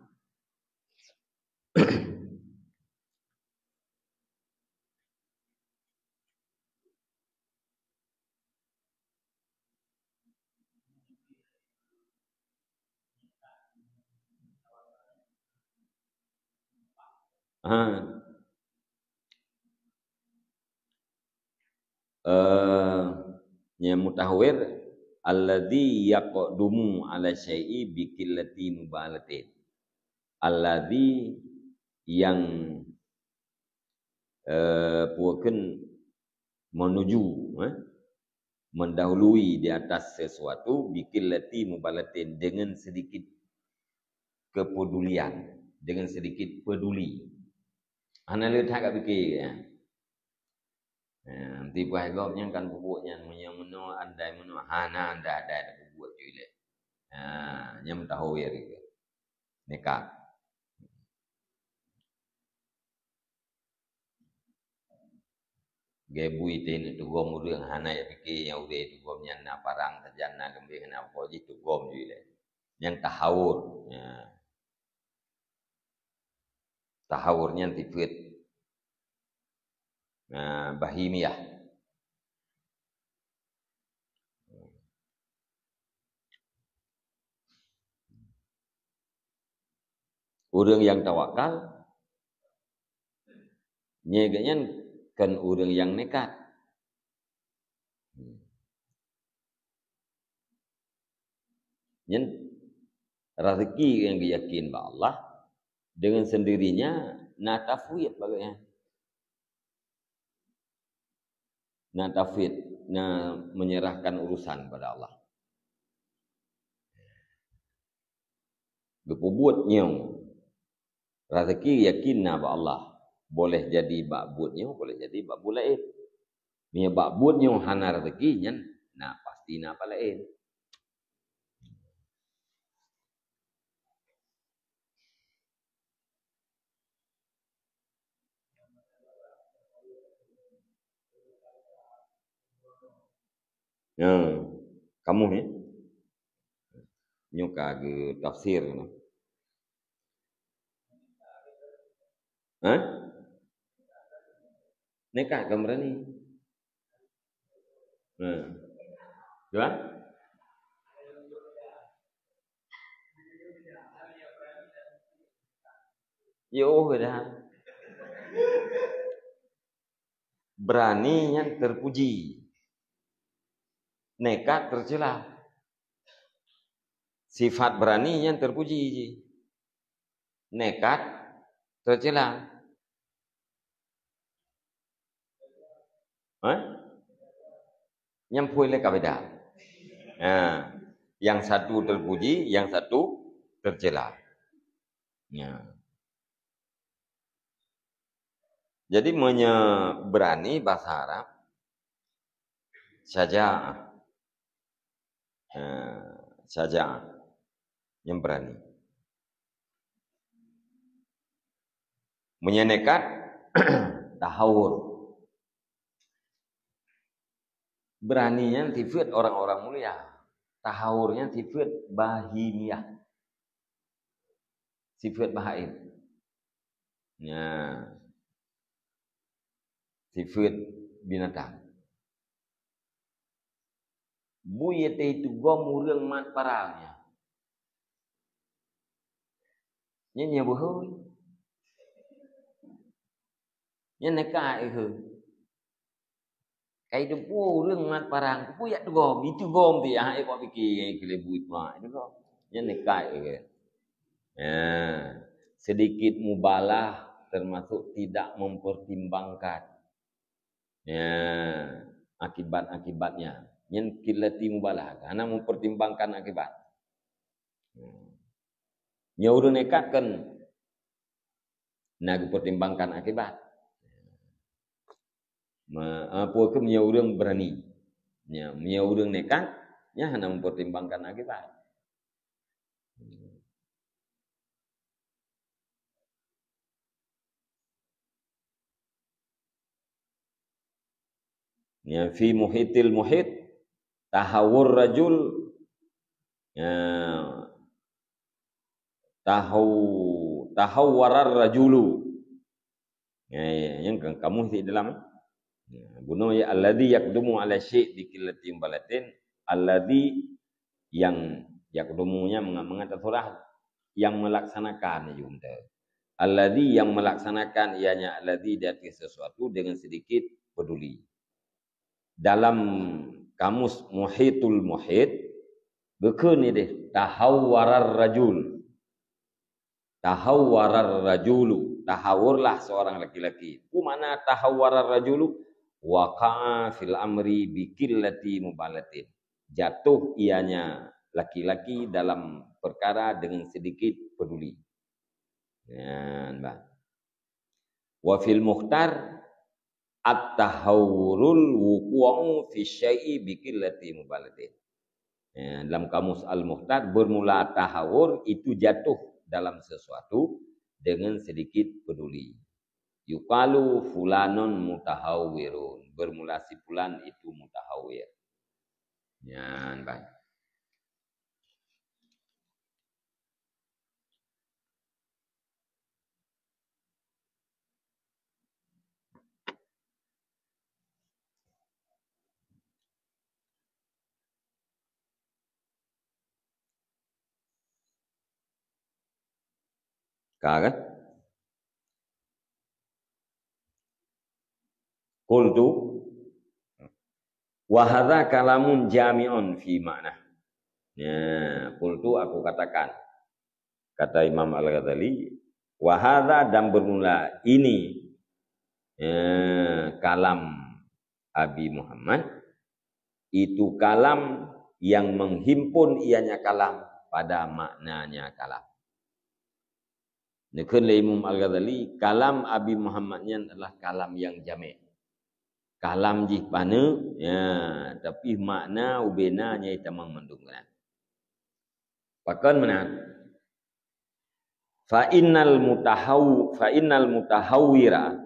Ha. Eh, nyang mutahawir, alladzi yaqdumu ala syai'i bi qillati mubalatin. Alladzi, yang, eh, puakeun menuju, eh, mendahului di atas sesuatu, bi qillati mubalatin, dengan sedikit kepedulian, dengan sedikit peduli. Hana le that ka pike, ya. Ha, tipai gob nyan kan peubuet nyan, meunyoe meunoe andai meunoe, hana andai-andai peubuet ju ilée. Ha, nyan mutahawir ke. Nekat. Geu bui teuh neutugom ureuëng hana ya pike nyang udeb tugom nyan na parang sajan na geumbeng na po jih tugom ju ilée. Nyang tahawur. Ya. Tahawur nyan sifeuet, nah, bahimiah. Ureuëng nyang tawakal, nyan geuhnyan kon ureuëng nyang nekat. Nyan rezeki nyang geuyakin bak Allah, dengan sendirinya na tafwid bak gobnyan. Na tafwid, na menyerahkan urusan pada Allah. Geupeubuet nyoe, rezeki yakin na bak Allah. Boleh jadi bak buet nyoe, boleh jadi bak buet laén. Meunyoe bak buet nyoe hana rezeki, nyan na pasti na bak laén. Ya, kamoe, ya? Nyoe ka geutafsir, ya. Hah? Nekat kon beurani. Nah. Dua? Yoh dah. Beurani nyan teupuji. Nekat teucela. Sifat beurani nyan teupuji jih. Nekat teucela. Hah? Nyan pui lé ka beda. Ha, nyang satu teupuji, nyang satu teucela. Ya. Jadi, meunyoe beurani bahasa Arab, syaja'ah. Ha, syaja'ah. Nyang beurani. Meunyoe nekat, tahawur. Beurani nyan sifeuet orang-orang mulia. Tahawur nyan sifeuet bahimiah. Sifeuet bahaim. Nya. Sifeuet binatang. Bui teuh tugom ureuëng mat parang nyan. Nyan nyang beuhôi. Nyan nekat, eh, hôi. Kai teupeu ureuëng mat parang, teupeu jak tugom, itugom pih, ah, eh, buat pike, eh, keu lé buet mak, itugom. Nyan nekat, eh. Ya, sedikit mubalah termasuk tidak mempertimbangkan. Ya, akibat-akibatnya. Nyan qillati mubalah, hana mempertimbangkan akibat. Nyoe ureuëng nekat kan na geupertimbangkan akibat. Me-, eh, peue keuh meunyoe ureuëng beurani. Nya, meunyoe ureuëng nekat, nyan hana mempertimbangkan akibat. Ya, fi muhitil muhit, tahawur rajul, ya, tahaw-, tahawwarar rajulu. Ya, ya, nyang ka-, kamus di dalam, eh. Ya, bunoe ya, alladzi yaqdumu ala syai' bi qillati mubalatin, alladzi yang yaqdumu nya mangat-mangat tersurah, yang melaksanakan jumlah. Alladzi yang melaksanakan ianya alladzi di atas sesuatu dengan sedikit peduli. Dalam kamus Muhitul Muhit, geukheun ideh, tahawwarar rajul. Tahawwarar rajulu, tahawurlah seorang laki-laki. Peue makna tahawwarar rajulu? Waqa'a fil amri bi qillati mubalatin. Jatuh ianya laki-laki dalam perkara dengan sedikit peduli. Nyan, bah. Wa fil mukhtar, at-tahawwurul wuqu'u fi syai'i bi qillati mubalatin. Ya, dalam kamus Al-Mukhtar, bermula tahawur itu jatuh dalam sesuatu dengan sedikit peduli. Yuqalu fulanun mutahawwirun, bermula si fulan itu mutahawwir. Nyan, bah. Ka kan? Qultu, wa hadza kalamun jami'un fi ma'na. Ya, qultu, aku katakan, kata Imam Al-Ghazali, wa hadza, dan bermula ini, ya, kalam Abi Muhammad, itu kalam yang menghimpun ianya kalam pada maknanya kalam. Neukheun lé Imam Al-Ghazali, kalam Abi Muhammad nyan adalah kalam yang jamek. Kalam jih paneuk, ya, tapi makna ubena nyai tamong mandum keunan. Pakon meunan? Fa innal mutahaw-, fa innal mutahawwira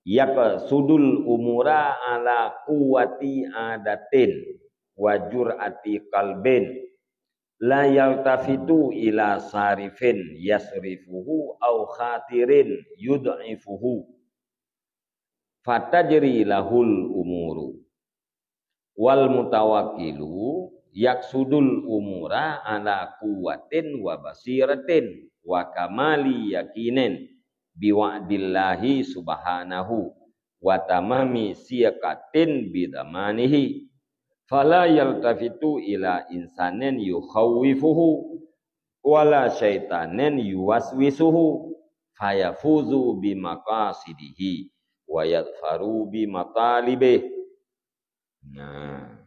yaqsudul umura ala quwwati adatin wa jur'ati qalbin, la yaltafitu ila sarifin yasrifuhu au khatirin yud'ifuhu, fatajri lahul umuru. Wal mutawakkilu yaqsudul umura ala quwwatin wa basiratin wa kamali yaqinin bi wa'dillahi subhanahu wa tamami siqatin bi dhamanihi. Fala yaltafitu ila insanin yukhawwifuhu wala syaitanin yuwaswisuhu, fayafuzu bi maqasidihi wa yadhfaru bi matalibih. Nah,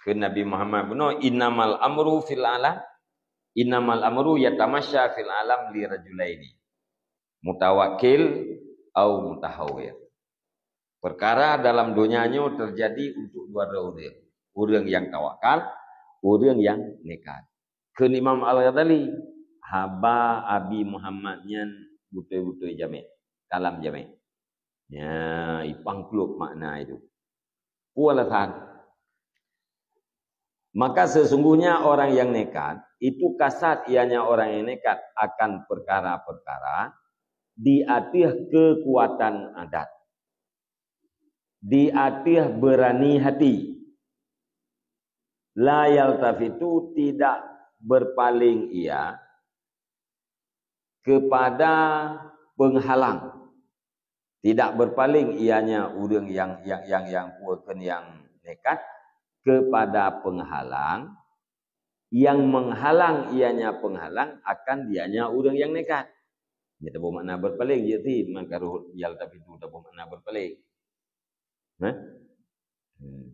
kheun Nabi Muhammad bunoe, "Innamal amru fil alam, innamal amru yatamasya fil alam li rajulaini, mutawakkil au mutahawwir." Perkara dalam donya nyoe terjadi untuk dua droe ureuëng. Ureuëng nyang tawakal, ureuëng nyang nekat. Kheun Imam Al-Ghazali, haba Abi Muhammad nyan beutôi-beutôi jamek, kalam jamek. Ya, ipang klub makna itu. Peue alasan? Maka sesungguhnya orang yang nekat, itu kasat ianya orang yang nekat akan perkara-perkara di ateueh kekuatan adat, di ateueh beurani hati. La yaltafitu, tidak berpaling ia kepada penghalang. Tidak berpaling ianya ureuëng nyang, nyang, nyang, nyang peue kheun nyang nekat kepada penghalang, yang menghalang ianya penghalang akan dianya ureuëng nyang nekat. Nyan taboh makna berpaling, jeuet ti, maka roh yaltafitu taboh makna berpaling. Hah? Hmm.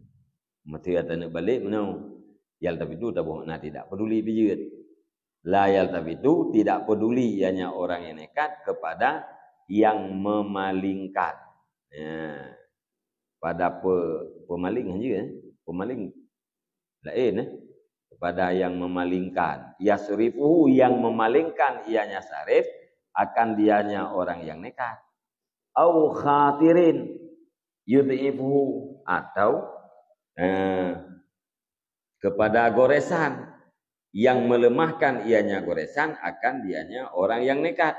Meusti taneuk balek meunoe. Yaltafitu taboh makna tidak peduli pih jeuet. La yaltafitu, tidak peduli ianya orang yang nekat kepada yang memalingkan. Ya. Pada pe-, pemaling aja, eh. Pemaling lain, eh. Kepada yang memalingkan. Yasrifuhu, yang memalingkan ianya sarif, akan dianya orang yang nekat. Au khatirin. yudhifuhu, atau, eh, kepada goresan, yang melemahkan ianya goresan akan dianya orang yang nekat.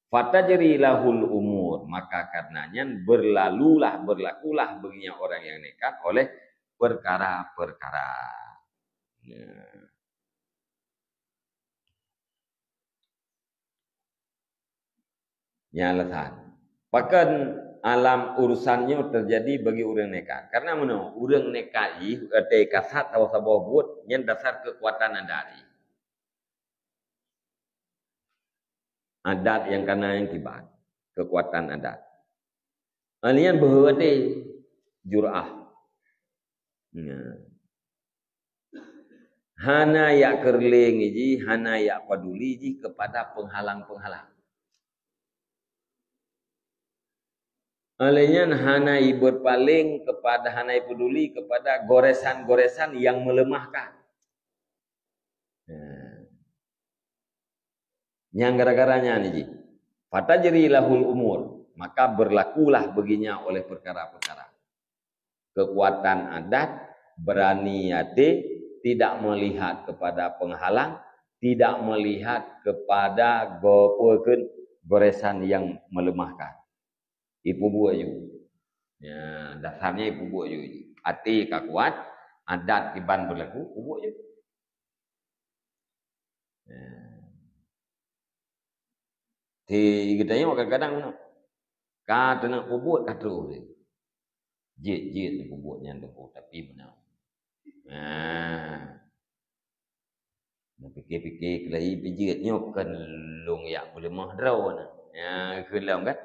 Fatajri lahul umur, maka karena nyan berlalulah, berlakulah baginya orang yang nekat oleh perkara-perkara. Ya. Nyan alasan. Pakon alam urusan nyoe teujadi bagi ureuëng nekat? Karena meunoe, ureuëng nekat jih, eh, teuka that saboh-saboh buet, nyan dasar keukuatan adat jih. Adat nyang kana nyang kiban, keukuatan adat. Alien beuheuti jurah. Nah. Hana yak keureuléng jih, hana yak paduli jih kepada penghalang-penghalang. Alien hana iberpaling kepada, hana ipeduli kepada goresan-goresan yang melemahkan. Nah. Nyang gara-gara nyan jih. Fatajri lahul umur, maka berlakulah baginya oleh perkara-perkara. Kekuatan adat, berani hati, tidak melihat kepada penghalang, tidak melihat kepada go-, goresan yang melemahkan. Ipubuet ju. Ya, dasarnya ipubuet ju. Até ka kuat, adat kiban berlaku, pubuet ju. Ya. Di geutanyoe kadang-kadang meunan. Ka teuneuk pubuet ka troh lé. Jeuet-jeuet pubuet nyan teungku, tapi meunan. Nah. Nah, pikir-pikir keulah jeuet nyoe kon lôn yak peuleumah droe nyoe. Ya, keu lôn kan?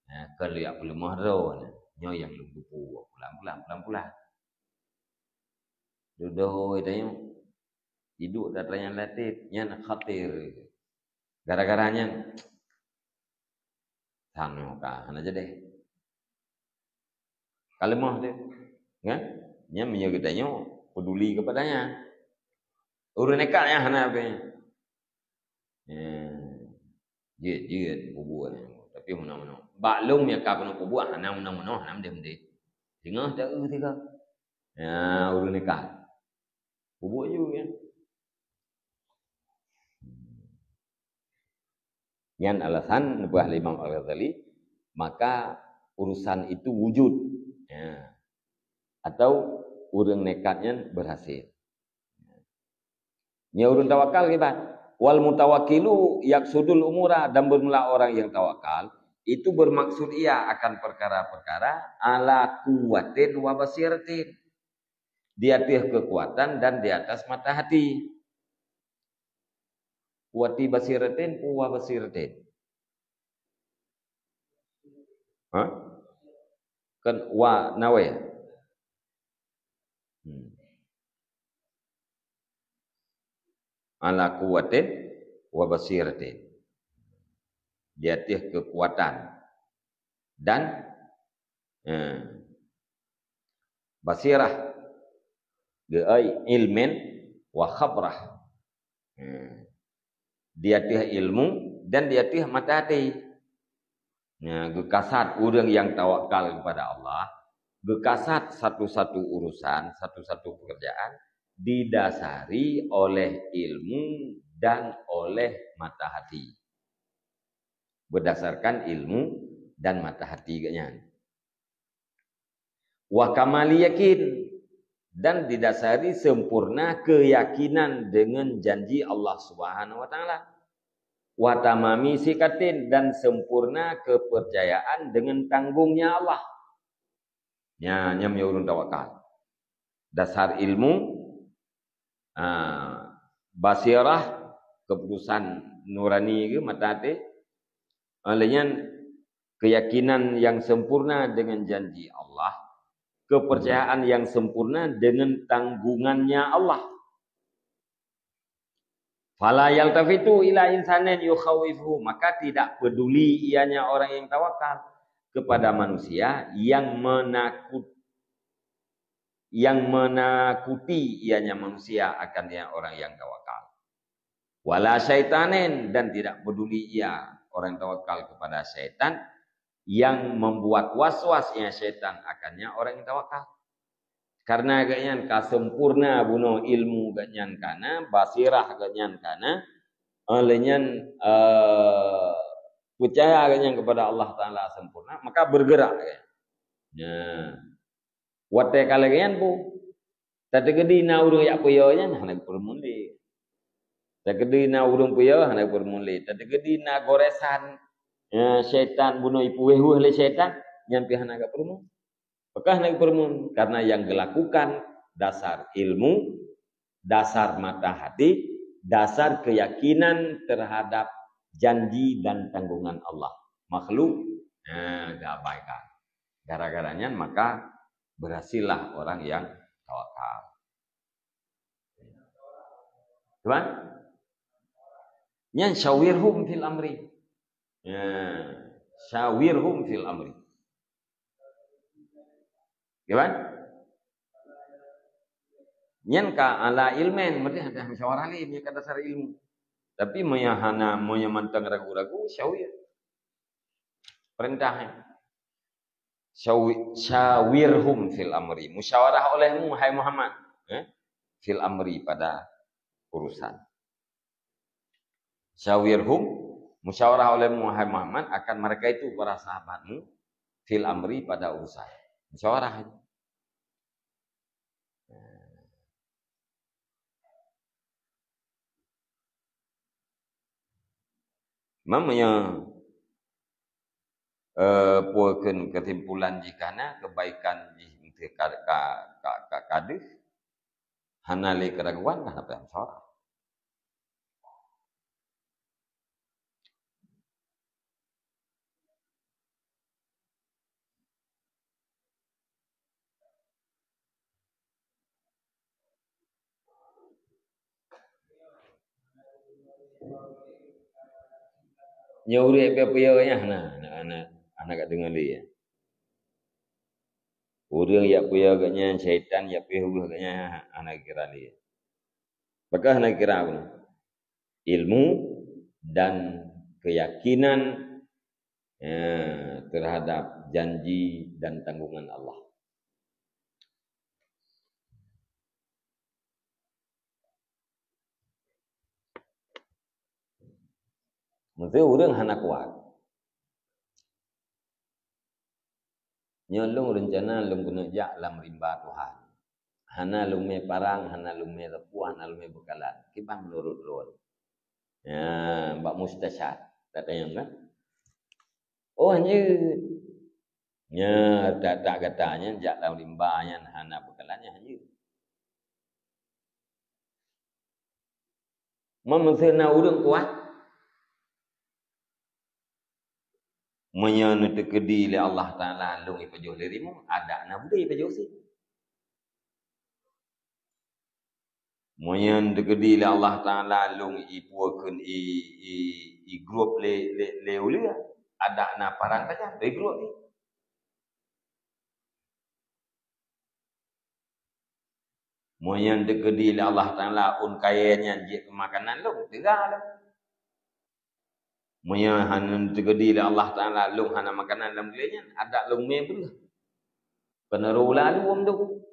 Ya, kon lôn yak peuleumah droe nyoe. Nyoe nyang lôn tupu pulang-pulang, pulang-pulang. Dudoe tanyoe. Iduek atra nyang latét, nyan khatir. Gara-gara nyan, sang nyoe ka hana jadi. Ka leumah tu. Kan? Nyan meunyoe geutanyoe peduli kepada nyan. Ureuëng nekat nyan hana apa. Ya. Jeuet-jeuet pubuet. Tapi meunoe-meunoe. Bak lôn nyang ka keuneuk pubuet, hana meunoe-meunoe, hana meude-meude. Singoh taeu tiga. Ya, ureuëng nekat. Pubuet ju, ya. Nyan alasan neupeugah lé Imam Al-Ghazali, maka urusan itu wujud. Ya. Atau ureuëng nekat nyan berhasil. Nyan ureuëng tawakal kiban. Wal mutawakkilu yaksudul umura, dan bermula orang yang tawakal, itu bermaksud ia akan perkara-perkara ala kuwatin wa basiratin. Di atas kekuatan dan di atas mata hati. Kuwati basiratin, kuwa basiratin. Ha? Kan wa nawe. Hmm. Ala kuwatin wa basiratin. Di atas kekuatan dan, eh, basirah, geuai ilmin wa khabrah. Eh, di atas ilmu dan di atas mata hati. Ya, geukasat ureuëng nyang tawakal kepada Allah, geukasat satu-satu urusan, satu-satu pekerjaan didasari oleh ilmu dan oleh mata hati. Berdasarkan ilmu dan mata hati geuhnyan. Wa kamali yakin, dan didasari sempurna keyakinan dengan janji Allah Subhanahu wa Ta'ala. Wa tamami sikatin, dan sempurna kepercayaan dengan tanggungnya Allah. Nya, nyan meunyoe ureuëng tawakal. Dasar ilmu, ah, basirah, keputusan nurani ke mata hati. Oleh nyan, keyakinan yang sempurna dengan janji Allah, kepercayaan yang sempurna dengan tanggungannya Allah. Fala yaltafitu ila insanin yukhawifu, maka tidak peduli ianya orang yang tawakal kepada manusia yang menakut, yang menakuti ianya manusia akan dia orang yang tawakal. Wala syaitanin, dan tidak peduli ia orang tawakal kepada syaitan yang membuat was-was, ya, syaitan, akannya orang yang tawakal. Karena gobnyan ka sempurna bunoe ilmu gobnyan kana, basirah gobnyan kana, oleh nyan, eh, peucaya gobnyan kepada Allah Taala sempurna, maka bergerak gobnyan. Nah, watée ka lagée nyan peue? Tateukeudi na ureuëng jak peuyô nyan hana geupeureumeun lé. Tateukeudi na ureuëng peuyô hana geupeureumeun lé. Tateukeudi na goresan, eh, syaitan bunoe ipuweh-weh lé syaitan, nyan pih hana geupeureumeun. Pakon hana geupeureumeun? Karena yang geuh lakukan dasar ilmu, dasar mata hati, dasar keyakinan terhadap janji dan tanggungan Allah. Makhluk, nah, geuabaikan. Gara-gara nyan maka berhasillah orang yang tawakal. Cuman, nyan syawirhum fil amri. Ya, syawirhum fil amri. Cuman, nyan ka ala ilmin, berarti ada musyawarah lé, nyan ka dasar ilmu. Tapi meunyo hana, meunyo mantong ragu-ragu, syawir. Perintah, ya. Syawi-, syawirhum fil amri. Musyawarah olehmu, hai Muhammad, eh, fil amri, pada urusan. Syawirhum, musyawarah olehmu, hai Muhammad, akan mereka itu, para sahabatmu, fil amri, pada urusan. Musyawarah. Meunyo, eh, peue kheun kesimpulan jih kana, kebaikan jih ka, ka, ka, ka, ka deuh, hana lé keuraguan, hana payah musyawarah. Nyoe ureuëng jak peuyô nyan hana, hana, hana, hana ka deungoe lé. Ureuëng jak peuyô gobnyan, syaitan jak peuyô gobnyan, hana kira lé. Pakon hana kira bunoe? Ilmu dan keyakinan, eh, terhadap janji dan tanggungan Allah. Meusé ureuëng hana kuat. Nyoe lôn reuncana lôn keuneuk jak lam rimba Tuhan. Hana lôn mé parang, hana lôn mé sapeue, hana lôn mé beukalan. Kiban meunurot lôn. Ya, bak mustasyar. Tatanyong kan? Oh, hanjeuet. Nya, tak-tak gata nyan jak lam rimba nyan hana beukalan nyan hanjeuet. Meunyoe na ureuëng kuat, meunyoe neuteukeudi lé Allah Taala lôn ipajoh lé rimueng, adak na budé ipajoh sit. Meunyoe neuteukeudi lé Allah Taala lôn ipuwoe kheun i, i, igrôp lé, lé, lé uleue, adak na parang tajam, igrôp jih. Meunyoe neuteukeudi lé Allah Taala ôn kayée nyan jeuet keu makanan lôn, teuga lôn. Meunyoe hana neuteukeudi lé Allah Taala lôn hana makanan lam glé nyan, adak lôn mé breuh. Keuneurô lalu wom dum.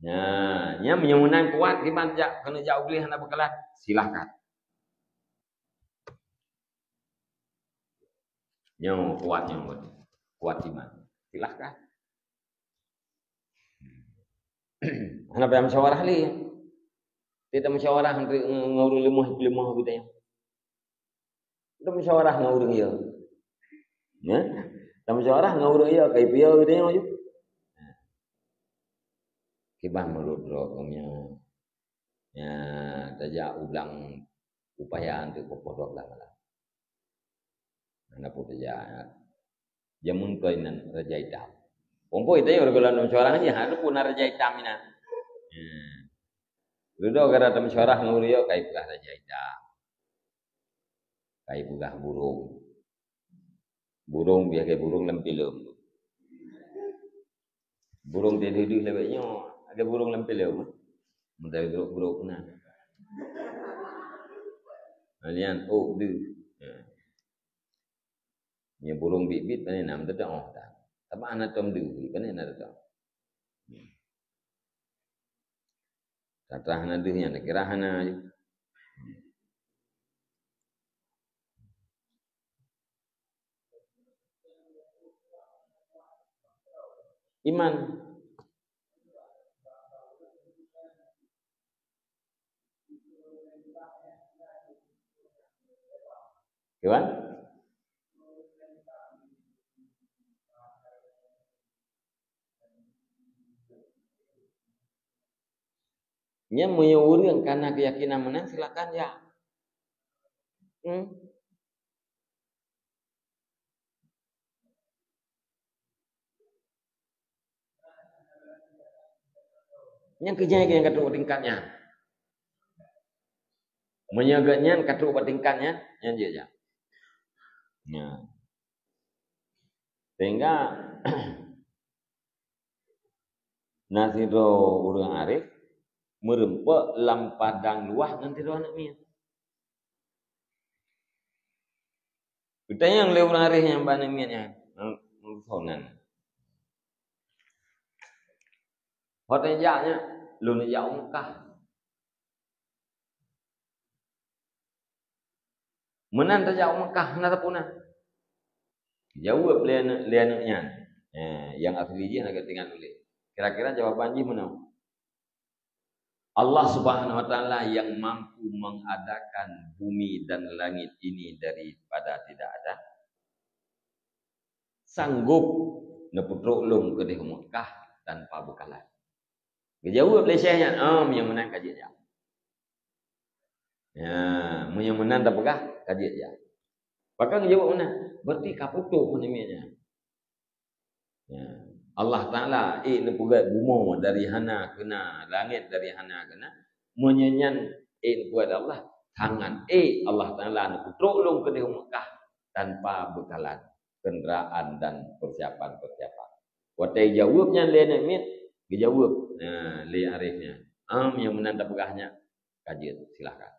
Nah, nyan meunyoe meunan kuat, kiban jak, keuneuk jak u glé hana beukalan, silahkan. Nyoe kuat nyoe, kuat iman. Silahkan. Hana payah musyawarah lé. Tidak musyawarah ngon ureuëng leumoh-leumoh geutanyoe. Tidak musyawarah ngon ureuëng yo. Ya? Tidak musyawarah ngon ureuëng yo, kai piyo geutanyoe ju. Kiban meunurot droe keuh nyoe. Ya, tajak u blang upaya untuk pukul dua belas malam. Hana peue tajak. Jameun keu inan Raja Itam. Pompoi tayong ureuëng golan musyawarah nyan, hana peue na Raja Itam inan. Ya. Dudoe gara tameusyuarah ngon ureuëng yo, kai peugah Raja Itam. Kai peugah burông. Burông biasa burông lam filem. Burông teuh deuh lagée nyoe, lagée burông lam filem. Meutai grok-grok na. Lian, oh, deuh. Nyoe burông biet-biet pane na meuteudong tan. Teuma hana tom deuh, pane na teudong. Tatra hana deuh nyan kira hana. Iman. Kiban? Nyan meunyoe ureueng kana keuyakinan meunan, silakan jak. Hmm. Nyang keujai nyang ka trok bak tingkat nyan. Meunyoe geuh nyan ka trok bak tingkat nyan, nyan jeuet jak. Nyan. Sehingga na sidroe ureueng arif meureumpok lam padang luwah ngon sidroe aneuk miet. Geutanyong lé ureueng arif nyan bak aneuk miet nyan, "Soe nan?" "Ho tajak nyan?" "Lôn jak u Meukah." "Meunan tajak u Meukah, hana sapeue na?" Jaweueb lé aneuk, lé aneuk nyan, eh, nyang asli jih hana geuingat ulée. Kira-kira jawaban jih meunoe. Allah Subhanahu wa Taala yang mampu mengadakan bumi dan langit ini daripada tidak ada, sanggup neupeutrok lôn keudeh u Meukah tanpa beukalan. Geujaweueb lé syekh nyan, "Am, nyang meunan ka jeuet jak." Ya, meunyoe meunan tapeugah, ka jeuet jak. Pakon geujaweueb meunan? Berarti ka putôh nyan. Ya. Allah Taala ék neupeugét bumoe dari hana keuna, langét dari hana keuna. Meunyoe nyan ék neupeugét Allah, sangat ék Allah Taala neupeutrok lôn keudeh u Meukah tanpa beukalan kendaraan dan persiapan-persiapan. Watée jaweueb nyan lé aneuk miet, geujaweueb, nah, lé arif nyan, "Am, nyang meunan tapeugah nyan, ka jeuet, silahkan."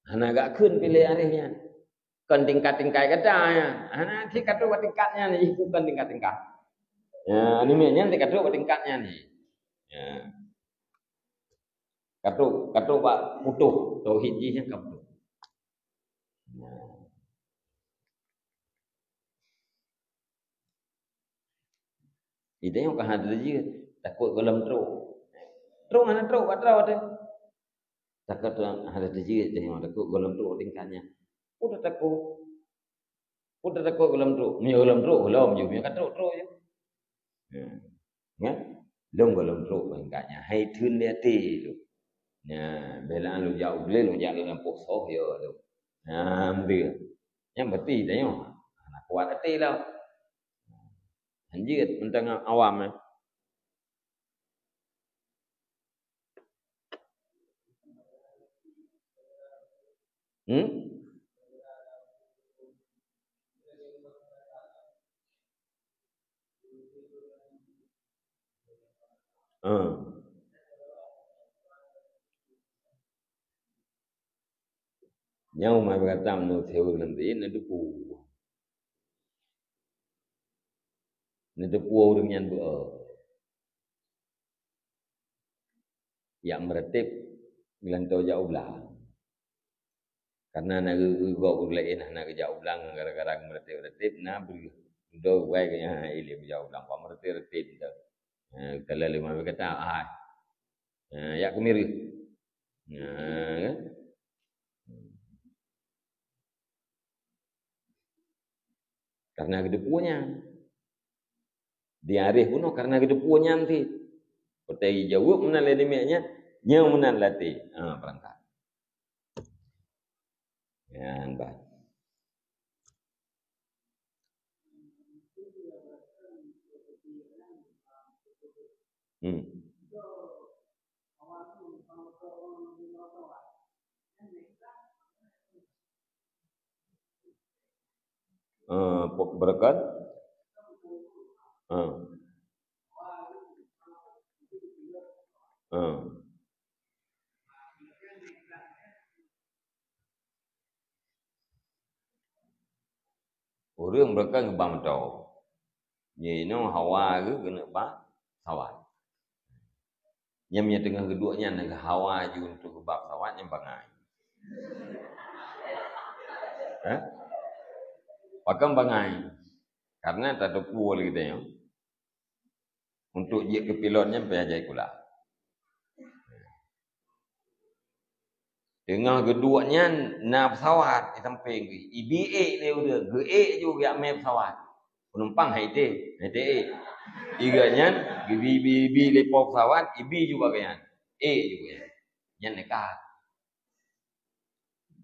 Hana geukheun pih lé arif nyan. Kon tingkat-tingkat gata nyan. Hana, si ka trok bak tingkat nyan, ih, kon tingkat-tingkat. Ya, aneuk miet nyan si ka trok bak tingkat nyan, ih. Ya. Ka trok, ka trok bak putôh, tauhid jih nyan ka putôh. Ya. Geutanyoe ka hana teujeuet, takot gohlom trok. Trok hana trok, bak droe teuh. Takot hana teujeuet, tanyoe takot gohlom trok tingkat nyan. Peue tatakot? Peue tatakot gohlom trok? Meunyoe gohlom trok, gohlom ju, meunyoe ka trok, trok ju. Hmm. Nyan, lôn gohlom trok bak tingkat nyan. Hai theun lé até lôn. Nyan, bela lôn jak u glé, lôn jak lôn lampôh soh, yo lôn. Nah, meudeue. Nyan berarti tanyoe hana kuat até lom. Hanjeuet mantong awam, eh. Hmm? Ah. Nyang umat gata meunurot teori lom teuin na deupue. Na deupue ureuëng nyan beu. Jak meureutéb geulantoe jak u blang. Karena na geu-, geu-, gob ureuëng laén hana geujak u blang gara-gara geumeureutéb-reutéb na beu. Dudoe guai keu nyan ilée geujak u blang, bak meureutéb-reutéb tu. Ha, geutaleueh lé mabe gata, ai. Ha, jak keumiréh. Ha, kan? Karena geudeupue nyan. Diareh bunoe karena geudeupue nyan cit. Peuteuy jaweueb meunan lé namiet nyan, nyoe meunan laté. Ha, beurangkat. Nyan bah. Hmm. Ah, pe-, beureukat. Ah. Ah. Ureuëng beureukat geuba moto. Nyoe inoe hawa geuh keuneuk ba pesawat. Nyang, nyang teungoh geuduek nyan hawa ju untuk geuba pesawat nyan bangai. Eh? Pakon bangai? Karena tateupeue lé geutanyoe, untuk jeuet keu pilot nyan payah jai kula. Teungoh geuduek nyan na pesawat di sampéng geuh. Ibi ék lé ureuëng, geuék ju geujak mé pesawat. Penumpang hai té, hai té ék. Iga nyan geubi-bi-bi lé po pesawat, ibi ju bak gobnyan. Ék ju gobnyan. Nyan nekat.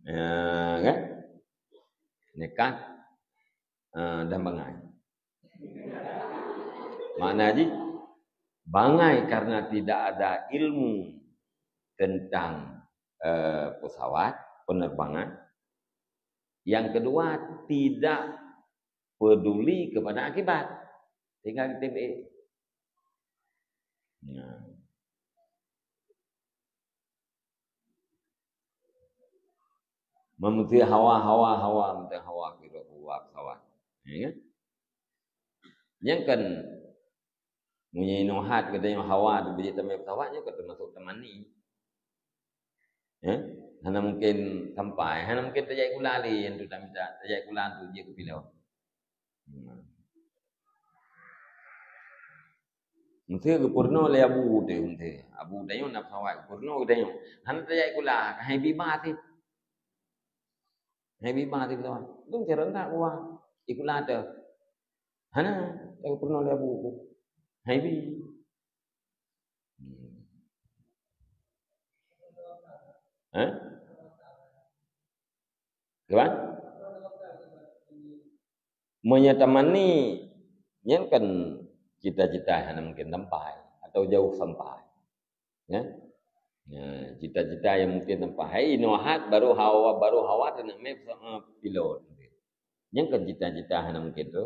Eh, kan? Nekat, eh, dan bangai. Makna jih, bangai karena tidak ada ilmu tentang, eh, pesawat, penerbangan. Yang kedua, tidak peduli kepada akibat. Tinggal di T B E. Nah. Meumeuteue hawa, hawa, hawa, meumeuteue hawa, kira hawa pesawat. Ya kan? Nyan kan, meunyoe inoe hat geutanyoe hawa tu beujeuet tamé pesawat, nyan kan teumasuk tamanni. Ya? Hana mungkin sampai, hana mungkin tajak kula lé, nyan tu tamita tajak kula tu jeuet keu pilot. Nah. Meusé geupeurunoe lé abu teuh, meusé. Abu tanyoe na pesawat geupeurunoe geutanyoe. Hana tajak kula, hai bi ba teuh. Hai bi ba teuh pesawat. Tu meusé rontak buah. Ikula teuh. Hana, tajak geupeurunoe lé abu. Hai bi. Hmm. Hah? Kiban? Meunyoe tamanni, nyan kan cita-cita hana mungkin sampai atau jauh sampai. Ya? Ya, cita-cita yang mungkin sampai. Hai inoe hat baru hawa, baru hawa teuneuk mé, eh, pilot. Nyan kan cita-cita hana mungkin tu.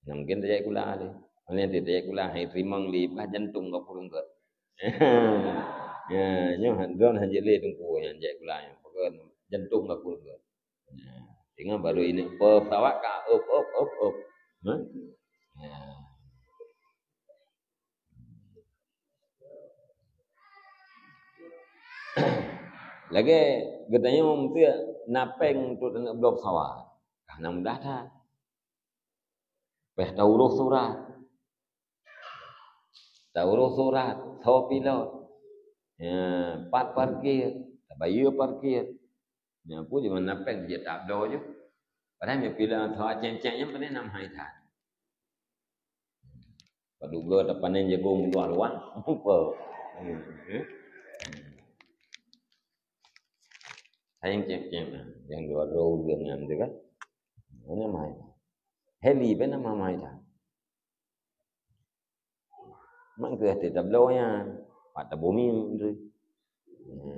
Hana mungkin tajak kula lé. Hana tajak kula, hai teurimong lé, bah jantung ka purung gét. Ya, nyoe han, droen han jeuet lé teungku nyan jak kula nyoe. Pakon jantung ka purung gét. Ya, teungoh baru ini pesawat ka up, up, up, up. Hah? Ya. Lagée geutanyoe meusé na péng untuk taneuk bloe pesawat. Ka hana mudah that. Payah tauroh surat. Tauroh surat, soe pilot. Ya, pat parkir, tabayeue parkir. Nyan peue jih, na péng jeuet tabloe ju. Padahai meupilot pesawat céng-céng nyan pané na meuhai that. Padub goe tapanen jagong luwah-luwah. Apa? Sayang céng-céng, nyang dua droe ureueng nyan tu kan. Mana mai? Heli pun nama mai dah. Mak keu hati tabloe nyan. Pat tabumi tu. Hmm.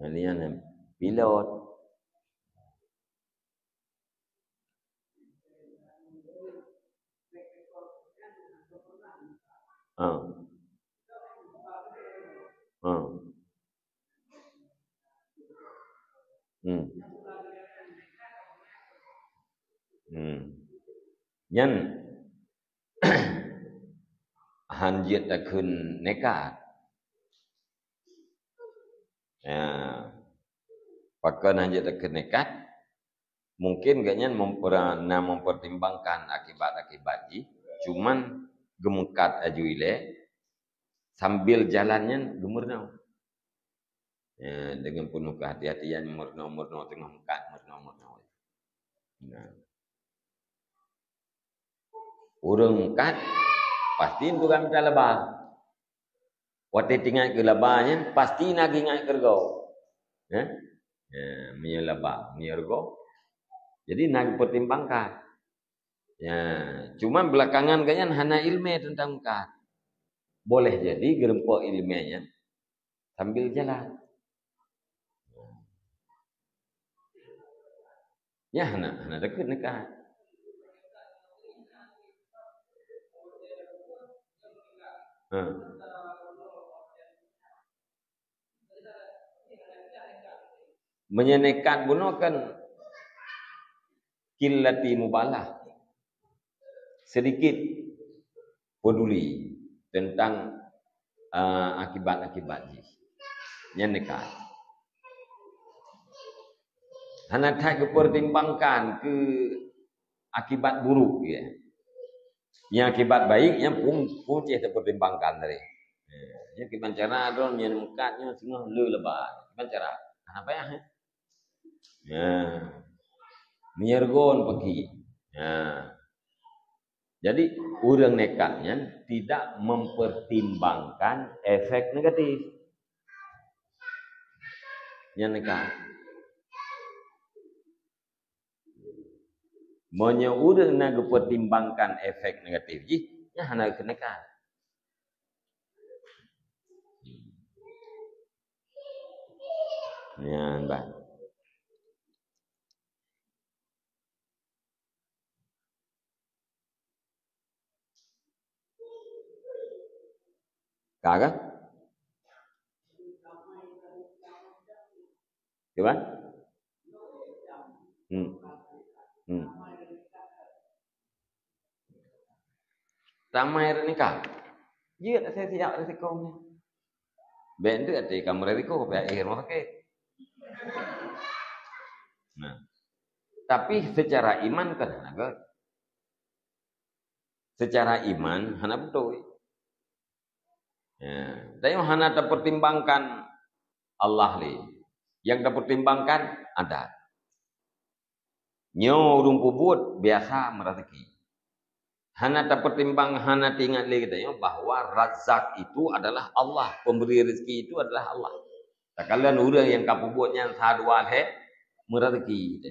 Heli nyan pilot. Ha. Ha. Hmm. Hmm. Nyan han jeuet takheun nekat. Ya. Pakon han jeuet takheun nekat? Mungkin gobnyan memper-, na mempertimbangkan akibat-akibat jih, cuman geumeukat aju ilée, sambil jalan nyan geumeurunoe. Ya, dengan penuh kehati-hatian, meurunoe-meurunoe teungoh meukat, meurunoe-meurunoe. Nah. Ureueng meukat, pasti untuk mita laba. Watée teuingat keu laba nyan, pasti na geuingat keu rugoe. Eh? Ya, meunyoe laba, meunyoe rugoe. Jadi na geupertimbangkan. Ya, cuman belakangan gobnyan hana iéleumé teuntang meukat. Boleh jadi geureumpok iéleumé nyan sambil jalan. Nyan hana, hana deukeue neuka. Ha. Meunyoe nekat bunoe kan qillati mubalah, sedikit peduli tentang, ah, akibat-akibat jih. Nyan nekat. Hana that geupertimbangkan keu akibat buruk, ya. Nyang akibat baik, nyan pun, pun cit teupertimbangkan tadi. Ya, nyan kiban cara droe nyan meukat nyoe singoh le leubeh. Kiban cara? Hana payah, ya. Ya. Meunyeurgon peuki. Ya. Jadi, ureuëng nekat nyan tidak mempertimbangkan efek negatif. Nyan nekat. Meunyoe ureuëng na geupertimbangkan efek negatif jih, nyan hana keunekan. Nyan bah. Ka kah? Cuba? Hmm. Hmm. Tamai nikah. Jeuet saya siap risiko ni. Bèk tu ati kamu risiko, pihak akhir rumah sakit. Nah. Tapi secara iman kan hana gèt. Secara iman hana beutôi. Ya, tanyoe hana tapertimbangkan Allah lé. Nyang tapertimbangkan adat. Nyoe ureuëng peubuet biasa meuraseuki. Hana tapertimbang, hana teuingat lé geutanyoe bahwa Razzaq itu adalah Allah, pemberi rezeki itu adalah Allah. Takalon ureuëng nyang ka peubuet nyan sa dua lhèe meuraseuki.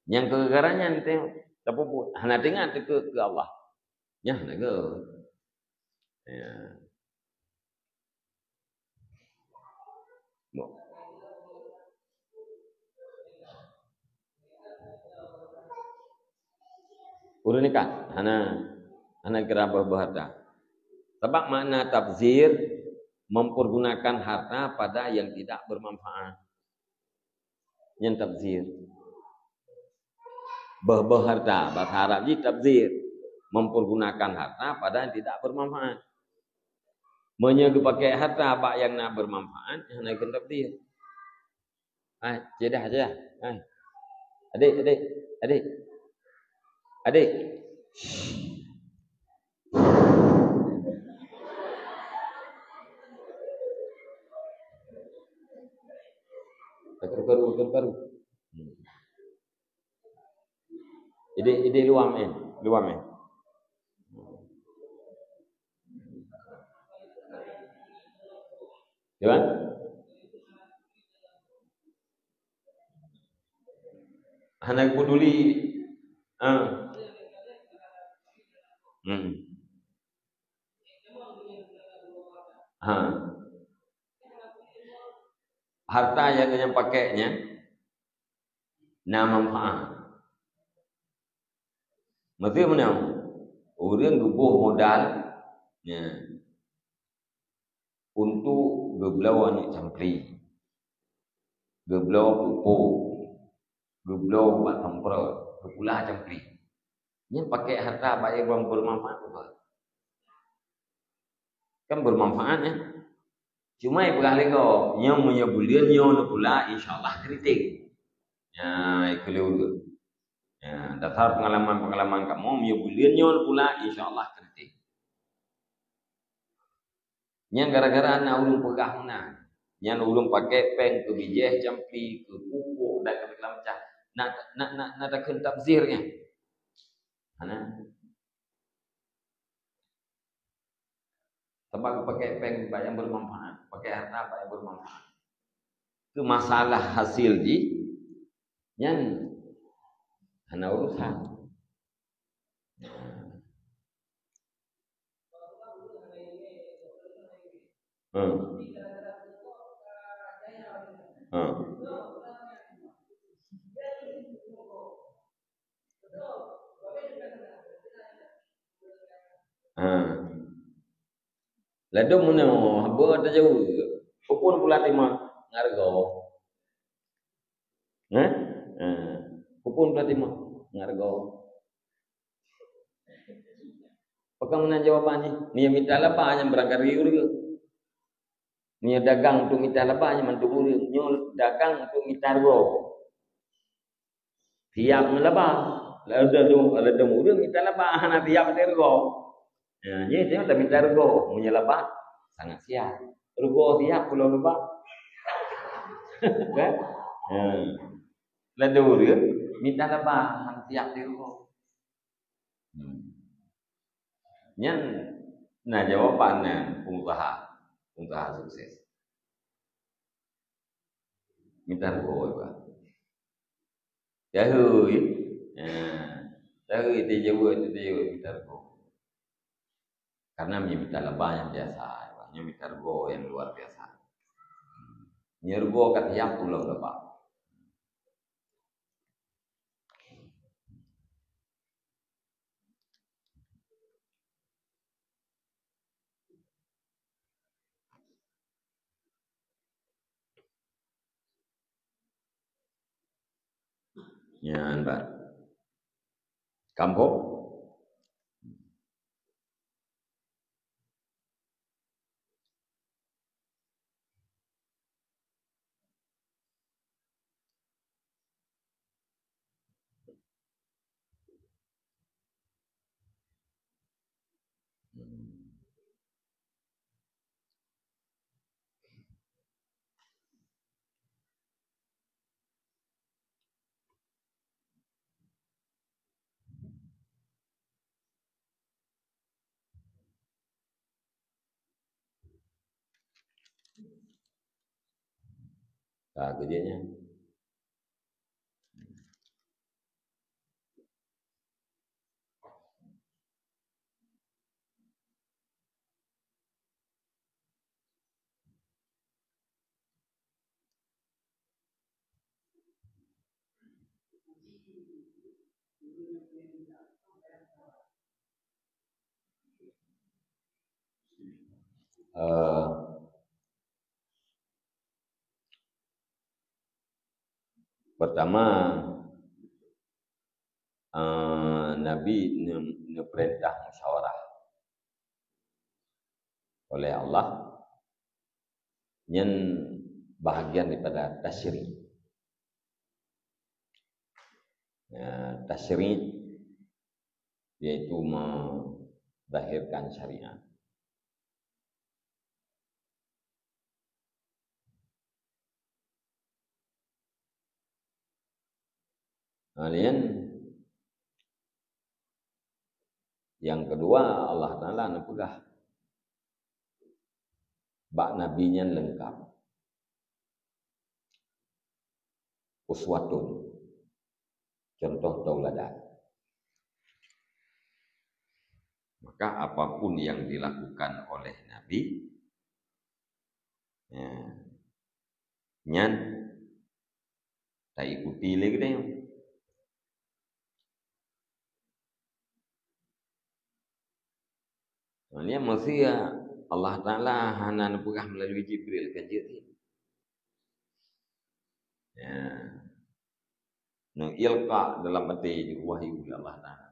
Nyang keu gara nyan teuh tapeubuet, hana teuingat keu, keu Allah. Nyan lagèe. Ya. Ureuëng nekat hana, hana kira beuh-beuh harta. Sabab makna tabzir, mempergunakan harta pada yang tidak bermanfaat. Nyan tabzir. Beuh-beuh harta, bahasa Arab jih tabzir, mempergunakan harta pada yang tidak bermanfaat. Meunyoe geupakè harta bak nyang na bermanfaat, nyan hana kheun tabzir. Hai, ceudah, ceudah. Hai. Adik, adik, adik. Adik. Karu-karu, karu-karu. Hmm. Idéh, idéh luwam, eh. Luwam, eh. Ya kan? Hana peduli. Ha. Hmm. Ha. Harta nyang, nyang pakè nyan na manfaat. Maksud meunan, ureuëng geuboh modal, ya, untuk geubloe aneuk campli, geubloe pupuk, geubloe ubat semprot, geupula campli. Nyan pakè harta bak nyang bermanfaat bukan? Kan bermanfaat, ya. Cuma ipeugah lé gob, nyoe meunyoe buleuen nyoe neupula, insya Allah kritik. Nyan, ikeu lé ureuëng. Ya, dasar pengalaman-pengalaman kamoe, meunyoe buleuen nyoe neupula, insya Allah kritik. Nyan gara-gara na ureuëng peugah meunan. Nyan ureuëng pakè péng keu bijéh, campli, keu pupuk, dan keu segala macam. Na, na, na, na takheun tabzir nyan. Hana. Sabab pakè péng bak nyang bermanfaat, pakè harta bak nyang bermanfaat. Keu masalah hasil jih, nyan hana urusan. Hmm. Hmm. Ha. Ladôm meunyoe haba tajaweueb, peue phôn pula timah ngon hareuga. Hah? Ha. Peue phôn pula timah. ngon reugoe. Pakon meunan jawaban jih? Nyoe mita laba nyang beurangkat di ureueng. Nyoe dagang untuk mita laba nyang mandum ureueng. Nyoe dagang untuk mita reugoe. Siap ngon laba. Ladôm, ladôm ureueng mita laba hana siap mita reugoe. Ya, nyoe tengok dah mita reugoe. Meunyoe laba, sangat siap. Reugoe siap pulang laba. Kan? Ya. Ladôm ureueng mita laba hana siap mita reugoe. Hmm. Nyan na jawaban nyan pengusaha, pengusaha sukses. Mita reugoe, Pak. Jahoi. Ha. Jahoi teuh jaweueb, teuh jaweueb mita reugoe. Karena meunyoe mita laba nyang biasa, Pak. Nyoe mita reugoe nyang luar biasa. Nyoe reugoe ka siap pulang laba. Nyan, Pak. Kamoe? Ka keujeuet nyan. Eh, pertama, eh, Nabi ne-, neupeurintah musyawarah oleh Allah, nyan bahagian daripada tasyri'. Ya, tasyri' yaitu menzahirkan syariat. Nah, laén nyang keudua, Allah Taala neupeugah bak Nabi nyan leungkap. Uswatun, contoh tauladan. Maka apapun yang dilakukan oleh Nabi, ya, nyan taikuti lé geutanyoe. Nyan meusé Allah Taala hana neupeugah meulalu Jibril, kan jeuet. Ya. Neuilqa dalam até wahyu lé Allah Taala.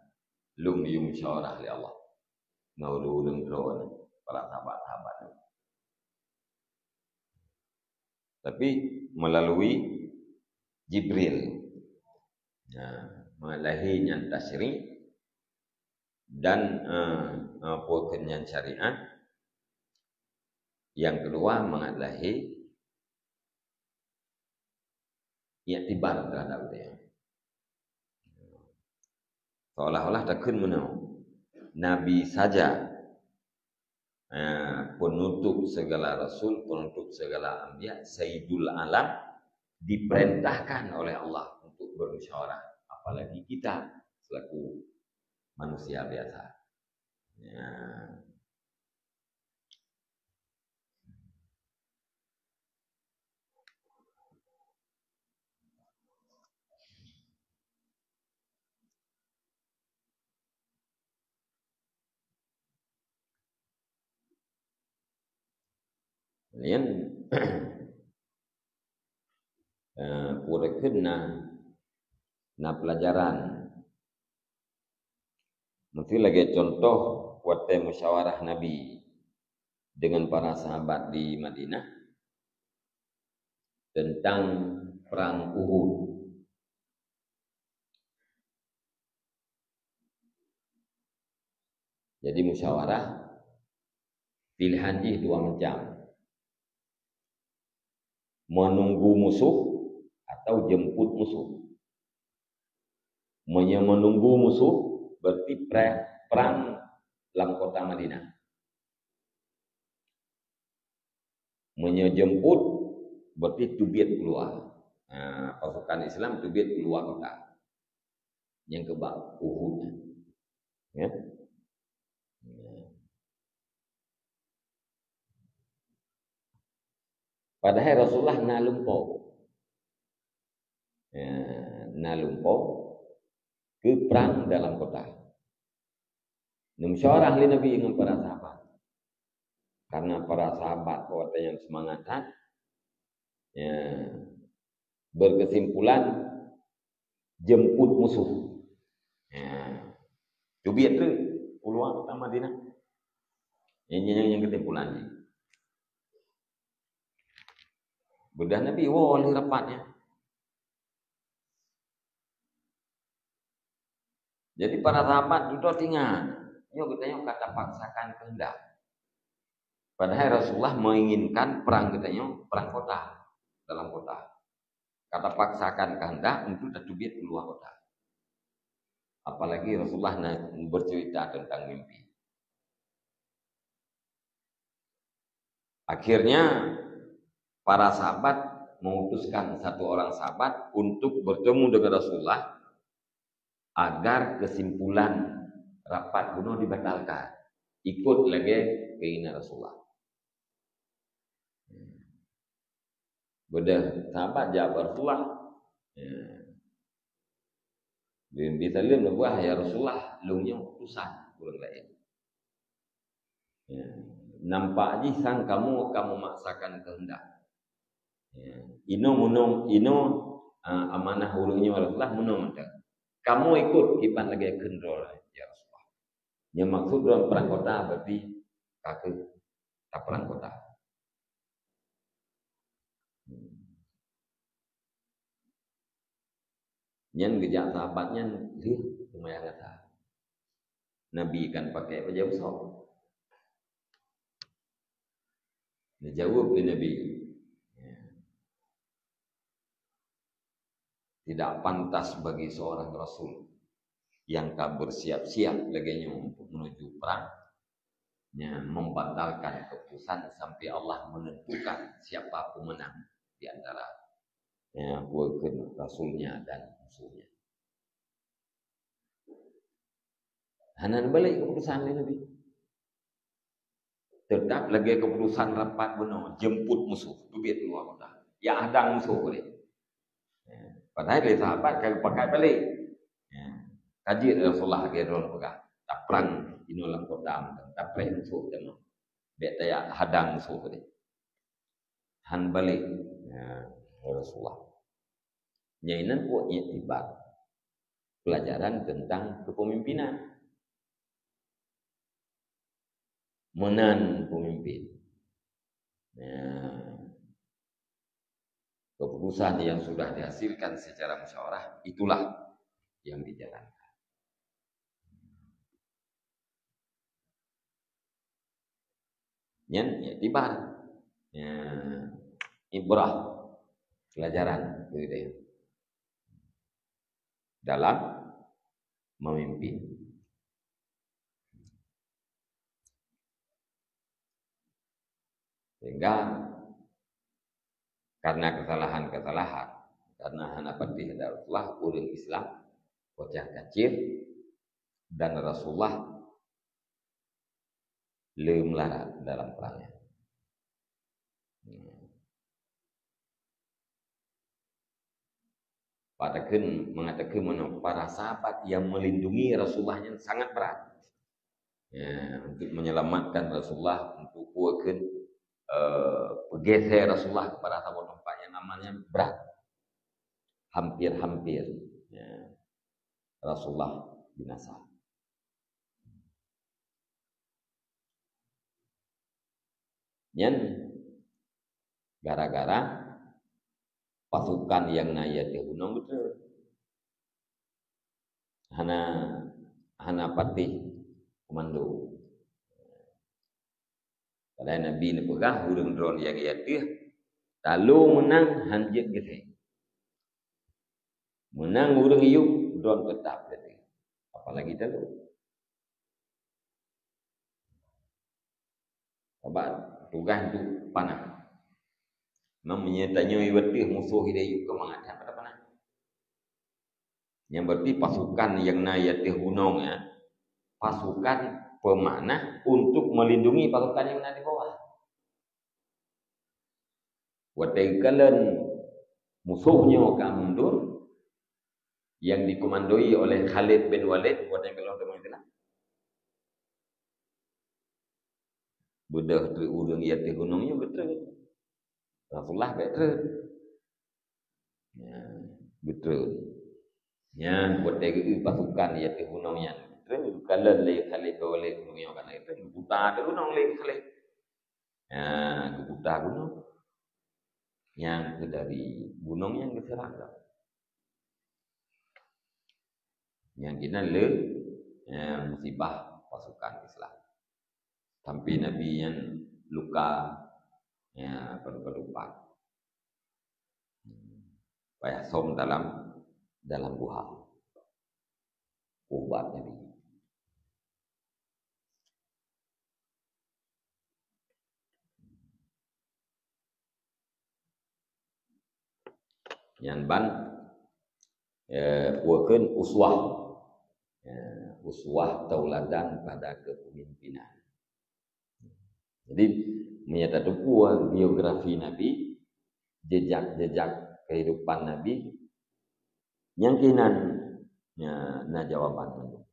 Lom yue musyawarah lé Allah. Ngon ureueng droe, para sahabat-sahabat. Tapi melalui Jibril. Nah, mangat lahé nyan tasyri' dan, eh, eh, peue kheun nyan syariat. Nyang keudua, mangat lahé iktibar terhadap dia. Seolah-olah takheun meunoe, Nabi saja, eh, penutup segala rasul, penutup segala anbiya, sayyidul alam, diperintahkan oleh Allah untuk bermusyawarah. Apalagi kita selaku manusia biasa. Ya. Laén, eh, peue kheun na, na pelajaran Mungkin lagée contoh watée musyawarah Nabi dengan para sahabat di Madinah tentang perang Uhud. Jadi musyawarah, pilihan jih dua macam. Menunggu musuh atau jemput musuh. Meunyoe menunggu musuh, berarti pre-, perang lam kota Madinah. Meunyoe jemput, berarti teubiet keuluwa. Ha, pasukan Islam teubiet keuluwa kota. Nyang keubah Uhud. Ya. Padahai Rasulullah na lumpo. Ya, na lumpo keu prang dalam kota. Neumusyawarah lé Nabi ngon para sahabat. Karena para sahabat watée nyan seumangat that, ya, berkesimpulan jemput musuh. Ya. Teubiet treuk keuluwa kota Madinah. Nyan, nyan, nyan keusimpulan jih. Beudah Nabi, woe lé rapat nyan. Jadi para sahabat dudoe ingat, nyoe geutanyoe ka tapaksakan kehendak. Padahai Rasulullah menginginkan perang geutanyoe, perang kota, dalam kota. Ka tapaksakan kehendak untuk tateubiet keuluwa kota. Apalagi Rasulullah na bercerita tentang mimpi. Akhirnya, para sahabat mengutuskan satu orang sahabat untuk bertemu dengan Rasulullah agar kesimpulan rapat bunoe dibatalkan, ikut lagée keinginan Rasulullah. Beudah sahabat jak bak Rasulullah. Ya. Di, di saleuem neupeugah, "Ya Rasulullah, lôn nyoe utusan ureuëng laén. Ya. Nampak jih sang kamoe ka memaksakan kehendak. Ya. Inoe meunoe, inoe, ah, amanah ureuëng nyoe Rasulullah meunoe mantong. Kamoe ikut kiban lagée kheun droe, ya Rasulullah." Nyang maksud droe perang kota berarti ka kheueh taperang kota. Nyan geujak sahabat nyan lheueh teuma nyang gata. Nabi kan pakai bajée beusôk. Dijaweueb lé Nabi, ya, tidak pantas bagi seorang rasul yang ka bersiap-siap lagée nyoe untuk menuju perang, ya, membatalkan keputusan sampai Allah menentukan siapa pemenang di antara, ya, bukan rasulnya dan musuhnya. Hana balik keputusan lé Nabi. Tetap lagée keputusan rapat bunoe, jemput musuh, teubiet keuluwa kota. Ya hadang musuh boleh. Ya. Padahai lé sahabat ka geupakat balik. Ya. Ka jeuet Rasulullah lagée droe peugah, "Taprang inoe lam kota, tapreh musuh teuma. Bék tajak hadang musuh boleh." Han balik. Ya, Rasulullah. Nyan inan buet iktibar. Pelajaran tentang kepemimpinan. Meunan pemimpin. Nah, keputusan yang sudah dihasilkan secara musyawarah, itulah yang dijalankan. Nyan iktibar. Ya, ibrah, pelajaran, gitu ya. Dalam memimpin. Sehingga karena kesalahan-kesalahan, karena hana patuh lé Rasulullah, ureuëng Islam kocar-kacir, dan Rasulullah le meularat dalam perang nyan. Padahai mengatakan mana para sahabat yang melindungi Rasulullah nyan sangat berat. Ya, untuk menyelamatkan Rasulullah, untuk kuatkan, eh, peugésér Rasulullah kepada saboh teumpat nyang aman nyan berat. Hampir-hampir, ya, Rasulullah binasa. Nyan gara-gara pasukan nyang na di ateueh gunong beutôi. Hana, hana patéh komando. Padahai Nabi neupeugah, ureuëng droeneuh nyang di ateueh, talo meunang han jeuet geuthée. Meunang ureuëng yub, droeneuh teutap di ateueh. Apalagi talo. Sabab tugaih tu panah. Meunyoe tanyoe di ateueh musoh di ateueh yub keumangat, hana panah. Nyan berarti pasukan nyang na di ateueh gunong nyan, pasukan pemanah untuk melindungi pasukan nyang na di bawah. Watée geukalon musoh nyoe ka mundur, nyang dikomandoi oleh Khalid bin Walid, watée geukalon teuma itulah. Beudôh treuk ureuëng di ateueh gunong nyoe beutreun. Rasulullah bék treun. Ya, beutreun. Nyan watée geu pasukan di ateueh gunong nyan. Treun geukalon lé Khalid bin Walid gunong nyoe kan, treun geuputa ateueh gunong lé Khalid. Ya, geuputa gunong. Nyang keu dari gunong nyang geuseurang. Nyang keunan le, ya, musibah pasukan Islam. Sampai Nabi nyan luka, ya, padub-padub pat. Payah som dalam, dalam guha. Ubat Nabi. Nyan ban, eh, peue kheun uswah. Ya, uswah tauladan pada kepemimpinan. Jadi, meunyoe tateupeue biografi Nabi, jejak-jejak kehidupan Nabi, nyang keunan, ya, na jawaban mandum.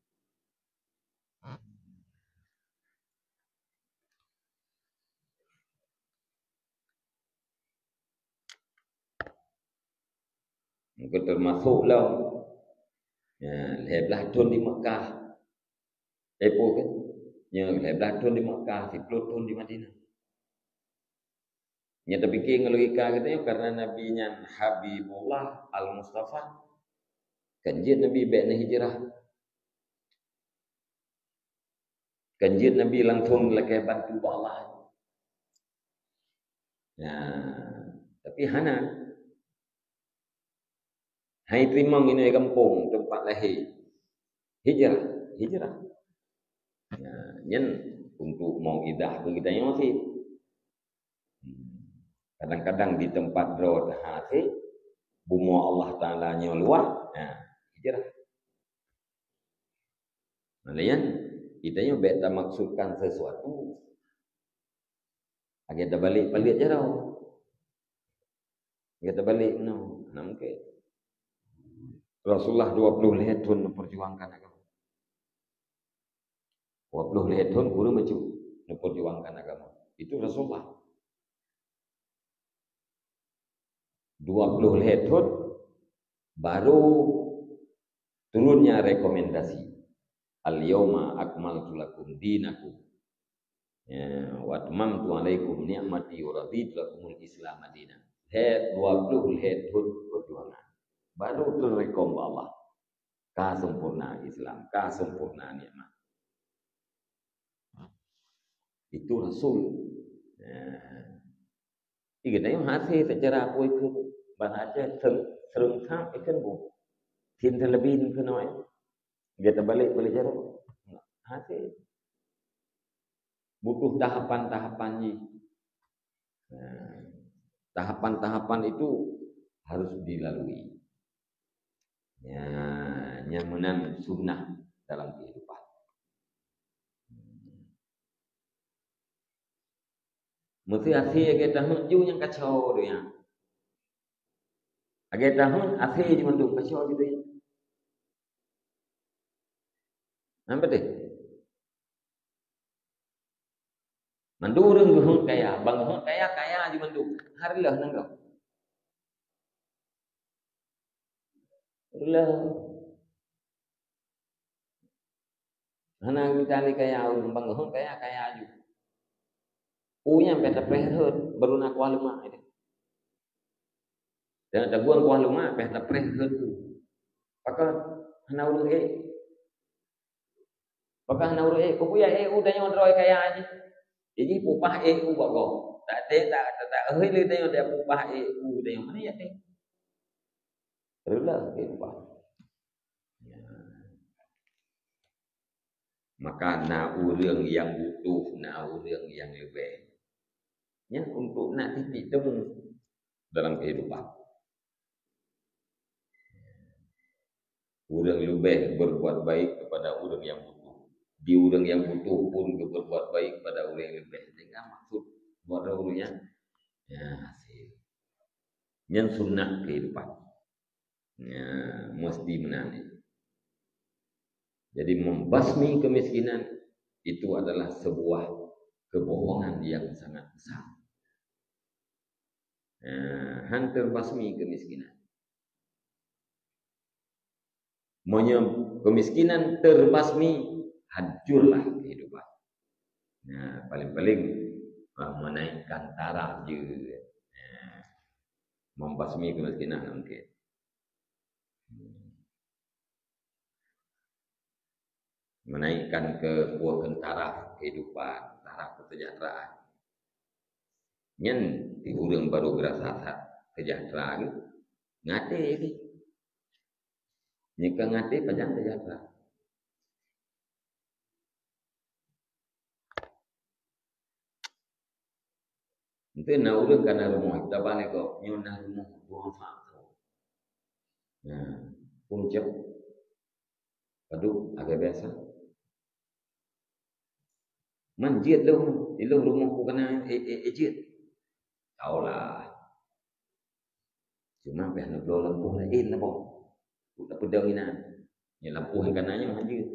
Mungken teumasok lom, ya, lhèe blaih thon di Mekah. Eh, peue kheun? Nyoe lhèe blaih thon di Mekah, siplôh thon di Madinah. Nyan tapike ngon logika geutanyoe, karena Nabi nyan Habibullah Al-Mustafa. Kan jeuet Nabi bék neuhijrah. Kan jeuet Nabi langsung lakée bantu bak Allah. Ya, tapi hana. Hai teurimong inoe gampông teumpat lahé. Hijrah, hijrah. Ya, nyan untuk mauidhah keu geutanyoe cit. Kadang-kadang di teumpat droe teuhase, bumoe Allah Taala nyoe luwah, nah, hijrah. Nah, laén, geutanyoe bék tamaksudkan sesuatu. Lagée tabalek paleuet jaroe. Lagée tabalek meunoe, hana mungken. Rasulullah dua puluh lhèe thon memperjuangkan agama. Dua puluh lhèe thon guru maju memperjuangkan agama. Itu Rasulullah. Dua puluh lhèe thon baru turunnya rekomendasi. "Al-yauma akmaltu lakum dinakum, ya, wa atmamtu alaikum ni'mati wa raditu lakumul Islam dina." Lhèe, dua puluh lhèe thon perjuangan. Baru turun rekom bak Allah. Ka sempurna Islam, ka sempurna nikmat. Itu Rasul. Ya. Ih, geutanyoe hase secara apui keu bahasa Aceh, seureung, seureung that ikheun bu. Sin teuleubin keunoe. Geutabalik balik jaroe. Hase. Butuh tahapan-tahapan jih. Nah, tahapan-tahapan itu harus dilalui. Ya, nyan meunan sunnah dalam kehidupan. Meuseuti akhé lagée tahun ju nyang kacau donya. Lagée tahun akhé ju mandum kacau ju donya. Nampak deh? Mandum ureuëng geuheuet kaya, bang geuheuet kaya, kaya ju mandum. Hareuloh nanggroe. Hareuloh. Hana mita lé kaya ureuëng, bang geuheuet kaya, kaya ju. U nyan pih tapreh rhot, baru na kuah leumah. Dan tagueng kuah leumah pih tapreh rhot u. Pakon hana ureueng ék. Pakon hana ureueng ék. Peue ya ék u tanyoe droe kaya jih. Jadi pupah ék u bak gob. Tak teuh, tak, tak, tak, hei lé tanyoe dia pupah ék u tanyoe. Mana ya ék? Rela ék pupah. Ya. Maka na ureueng nyang butuh, na ureueng nyang leubeh. Nyan untuk nak titik temu dalam kehidupan. Ureueng leubeh berbuat baik kepada ureueng nyang butuh. Di ureueng nyang butuh pun berbuat baik kepada ureueng nyang leubeh. Sehingga maksud buat ureueng nyan, ya, hasil. Nyan sunnah kehidupan. Ya, mesti meunan. Jadi, membasmi kemiskinan itu adalah sebuah kebohongan yang sangat besar. Ya, han terbasmi kemiskinan. Meunyoe kemiskinan terbasmi, hancurlah kehidupan. Nah, paling-paling, ah, menaikkan taraf je. Nah, membasmi kemiskinan mungkin. Menaikkan ke, kuatkan taraf kehidupan, taraf kesejahteraan. Nyan di ureueng baru geurasa that sejahtera lagi, ngaté lagi. Nyeukeu ngaté pajan sejahtera. Ente na ureueng ka na rumoh, tabang lé gob, nyoe na rumoh, dua empat. Nah, puncak. Padub, agak biasa. Man jeuet lôn, ilôn rumoh ku kana, eh, eh, eh, jeuet. Tau lah. Cuma pih neubloe lampôh laén na boh. Ku tapeudong inan. Nyan lampôh nyang kana nyoe han jeuet.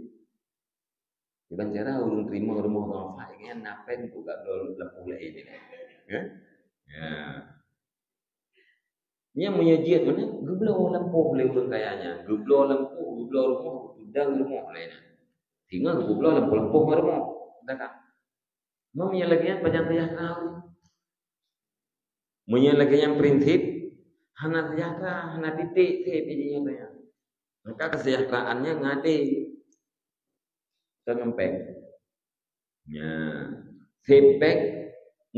Kiban cara ureueng teurimong rumoh manfaat nyan na péng ku gak bloe lampôh laén nyan. Ya? Ya. Nyan meunyoe jeuet meunan, geubloe lampôh lé ureueng kaya nyan. Geubloe lampôh, geubloe rumoh, geupudang rumoh lé nyan. Singoh geubloe lampôh-lampôh ngon rumoh. Dah ka. Meunyoe lagèe nyan pajan sejahtera ureueng. Meunyoe lagèe nyan prinsip, hana sejahtera, hana titik sép jih nyan. Maka kesejahteraan nyan ngaté. Ka ngon péng. Nya, sép péng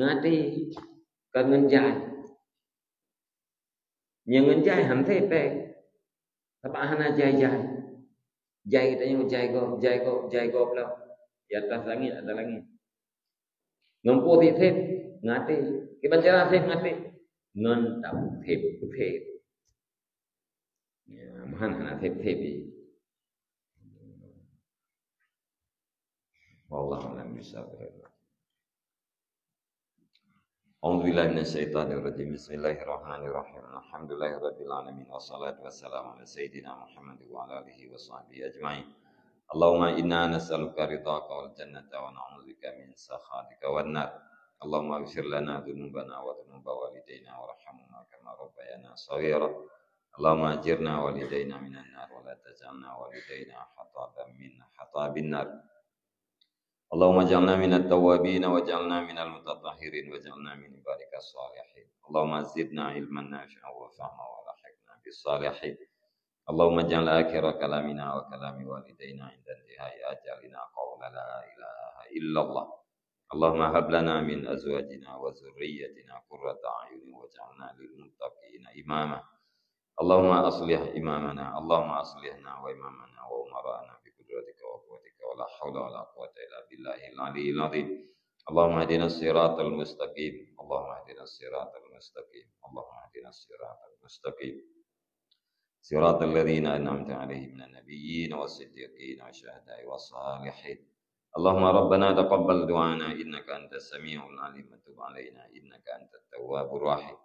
ngaté, ka ngon jai. Nyang ngon jai han sép péng. Sabab hana jai-jai. Jai geutanyoe jai gob, jai gob, jai gob lom. Di atas langit ada langit. Ngon peue sép-sép ngaté. Kiban cara sép ngaté. Ngon tapeuséb-séb. Ya, meuhan hana sép-sép jih. Wallahu a'lam bishawab. أعوذ بالله من الشيطان الرجيم. بسم الله الرحمن الرحيم. الحمد لله رب العالمين، والصلاة والسلام على سيدنا محمد وعلى آله وصحبه أجمعين. اللهم إنا نسألك رضاك والجنة ونعوذ بك من سخطك والنار. اللهم اغفر لنا ذنوبنا وذنوب والدينا وارحمهما كما ربيانا صغيرا. اللهم أجرنا ووالدينا من النار ولا تجعلنا ووالدينا حطبا من حطب النار. اللهم اجعلنا من التوابين واجعلنا من المتطهرين واجعلنا من عبادك الصالحين. اللهم زدنا علما نافعا وفهما وألحقنا بالصالحين. اللهم اجعل آخر كلامنا وكلام والدينا عند انتهاء أجلنا قول لا إله إلا الله. اللهم هب لنا من أزواجنا وذريتنا قرة أعين واجعلنا للمتقين إماما. اللهم أصلح إمامنا، اللهم أصلحنا وإمامنا وأمراءنا بقدرتك وقوتك ولا حول ولا قوة إلا بالله العلي العظيم. اللهم اهدنا الصراط المستقيم، اللهم اهدنا الصراط المستقيم، اللهم اهدنا الصراط المستقيم. صراط الذين أنعمت عليهم من النبيين والصديقين والشهداء والصالحين. اللهم ربنا تقبل دعاءنا إنك أنت السميع العليم وتب علينا إنك أنت التواب الرحيم.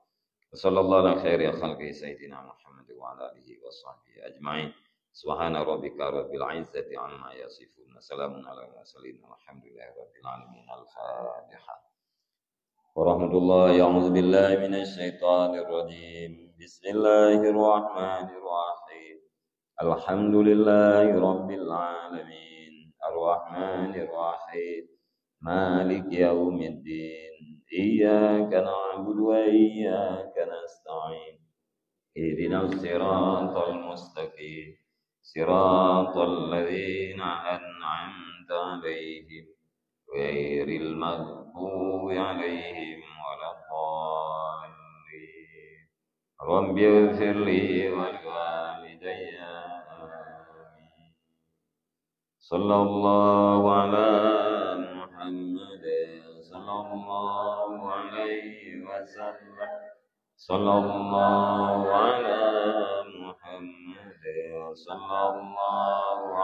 وصلى الله على خير خلقه سيدنا محمد وعلى آله وصحبه أجمعين. سبحان ربك رب العزة عما يصفون. وسلام على المرسلين والحمد لله رب العالمين. الفاتحة. ورحمة الله. أعوذ بالله من الشيطان الرجيم. بسم الله الرحمن الرحيم. الحمد لله رب العالمين. الرحمن الرحيم. مالك يوم الدين. إياك نعبد وإياك نستعين. اهدنا الصراط المستقيم. صراط الذين أنعمت عليهم غير المغضوب عليهم ولا الضالين. رب اغفر لي ولوالدي. آمين. صلى الله على محمد. صلى الله عليه وسلم. صلى الله على محمد. صلى الله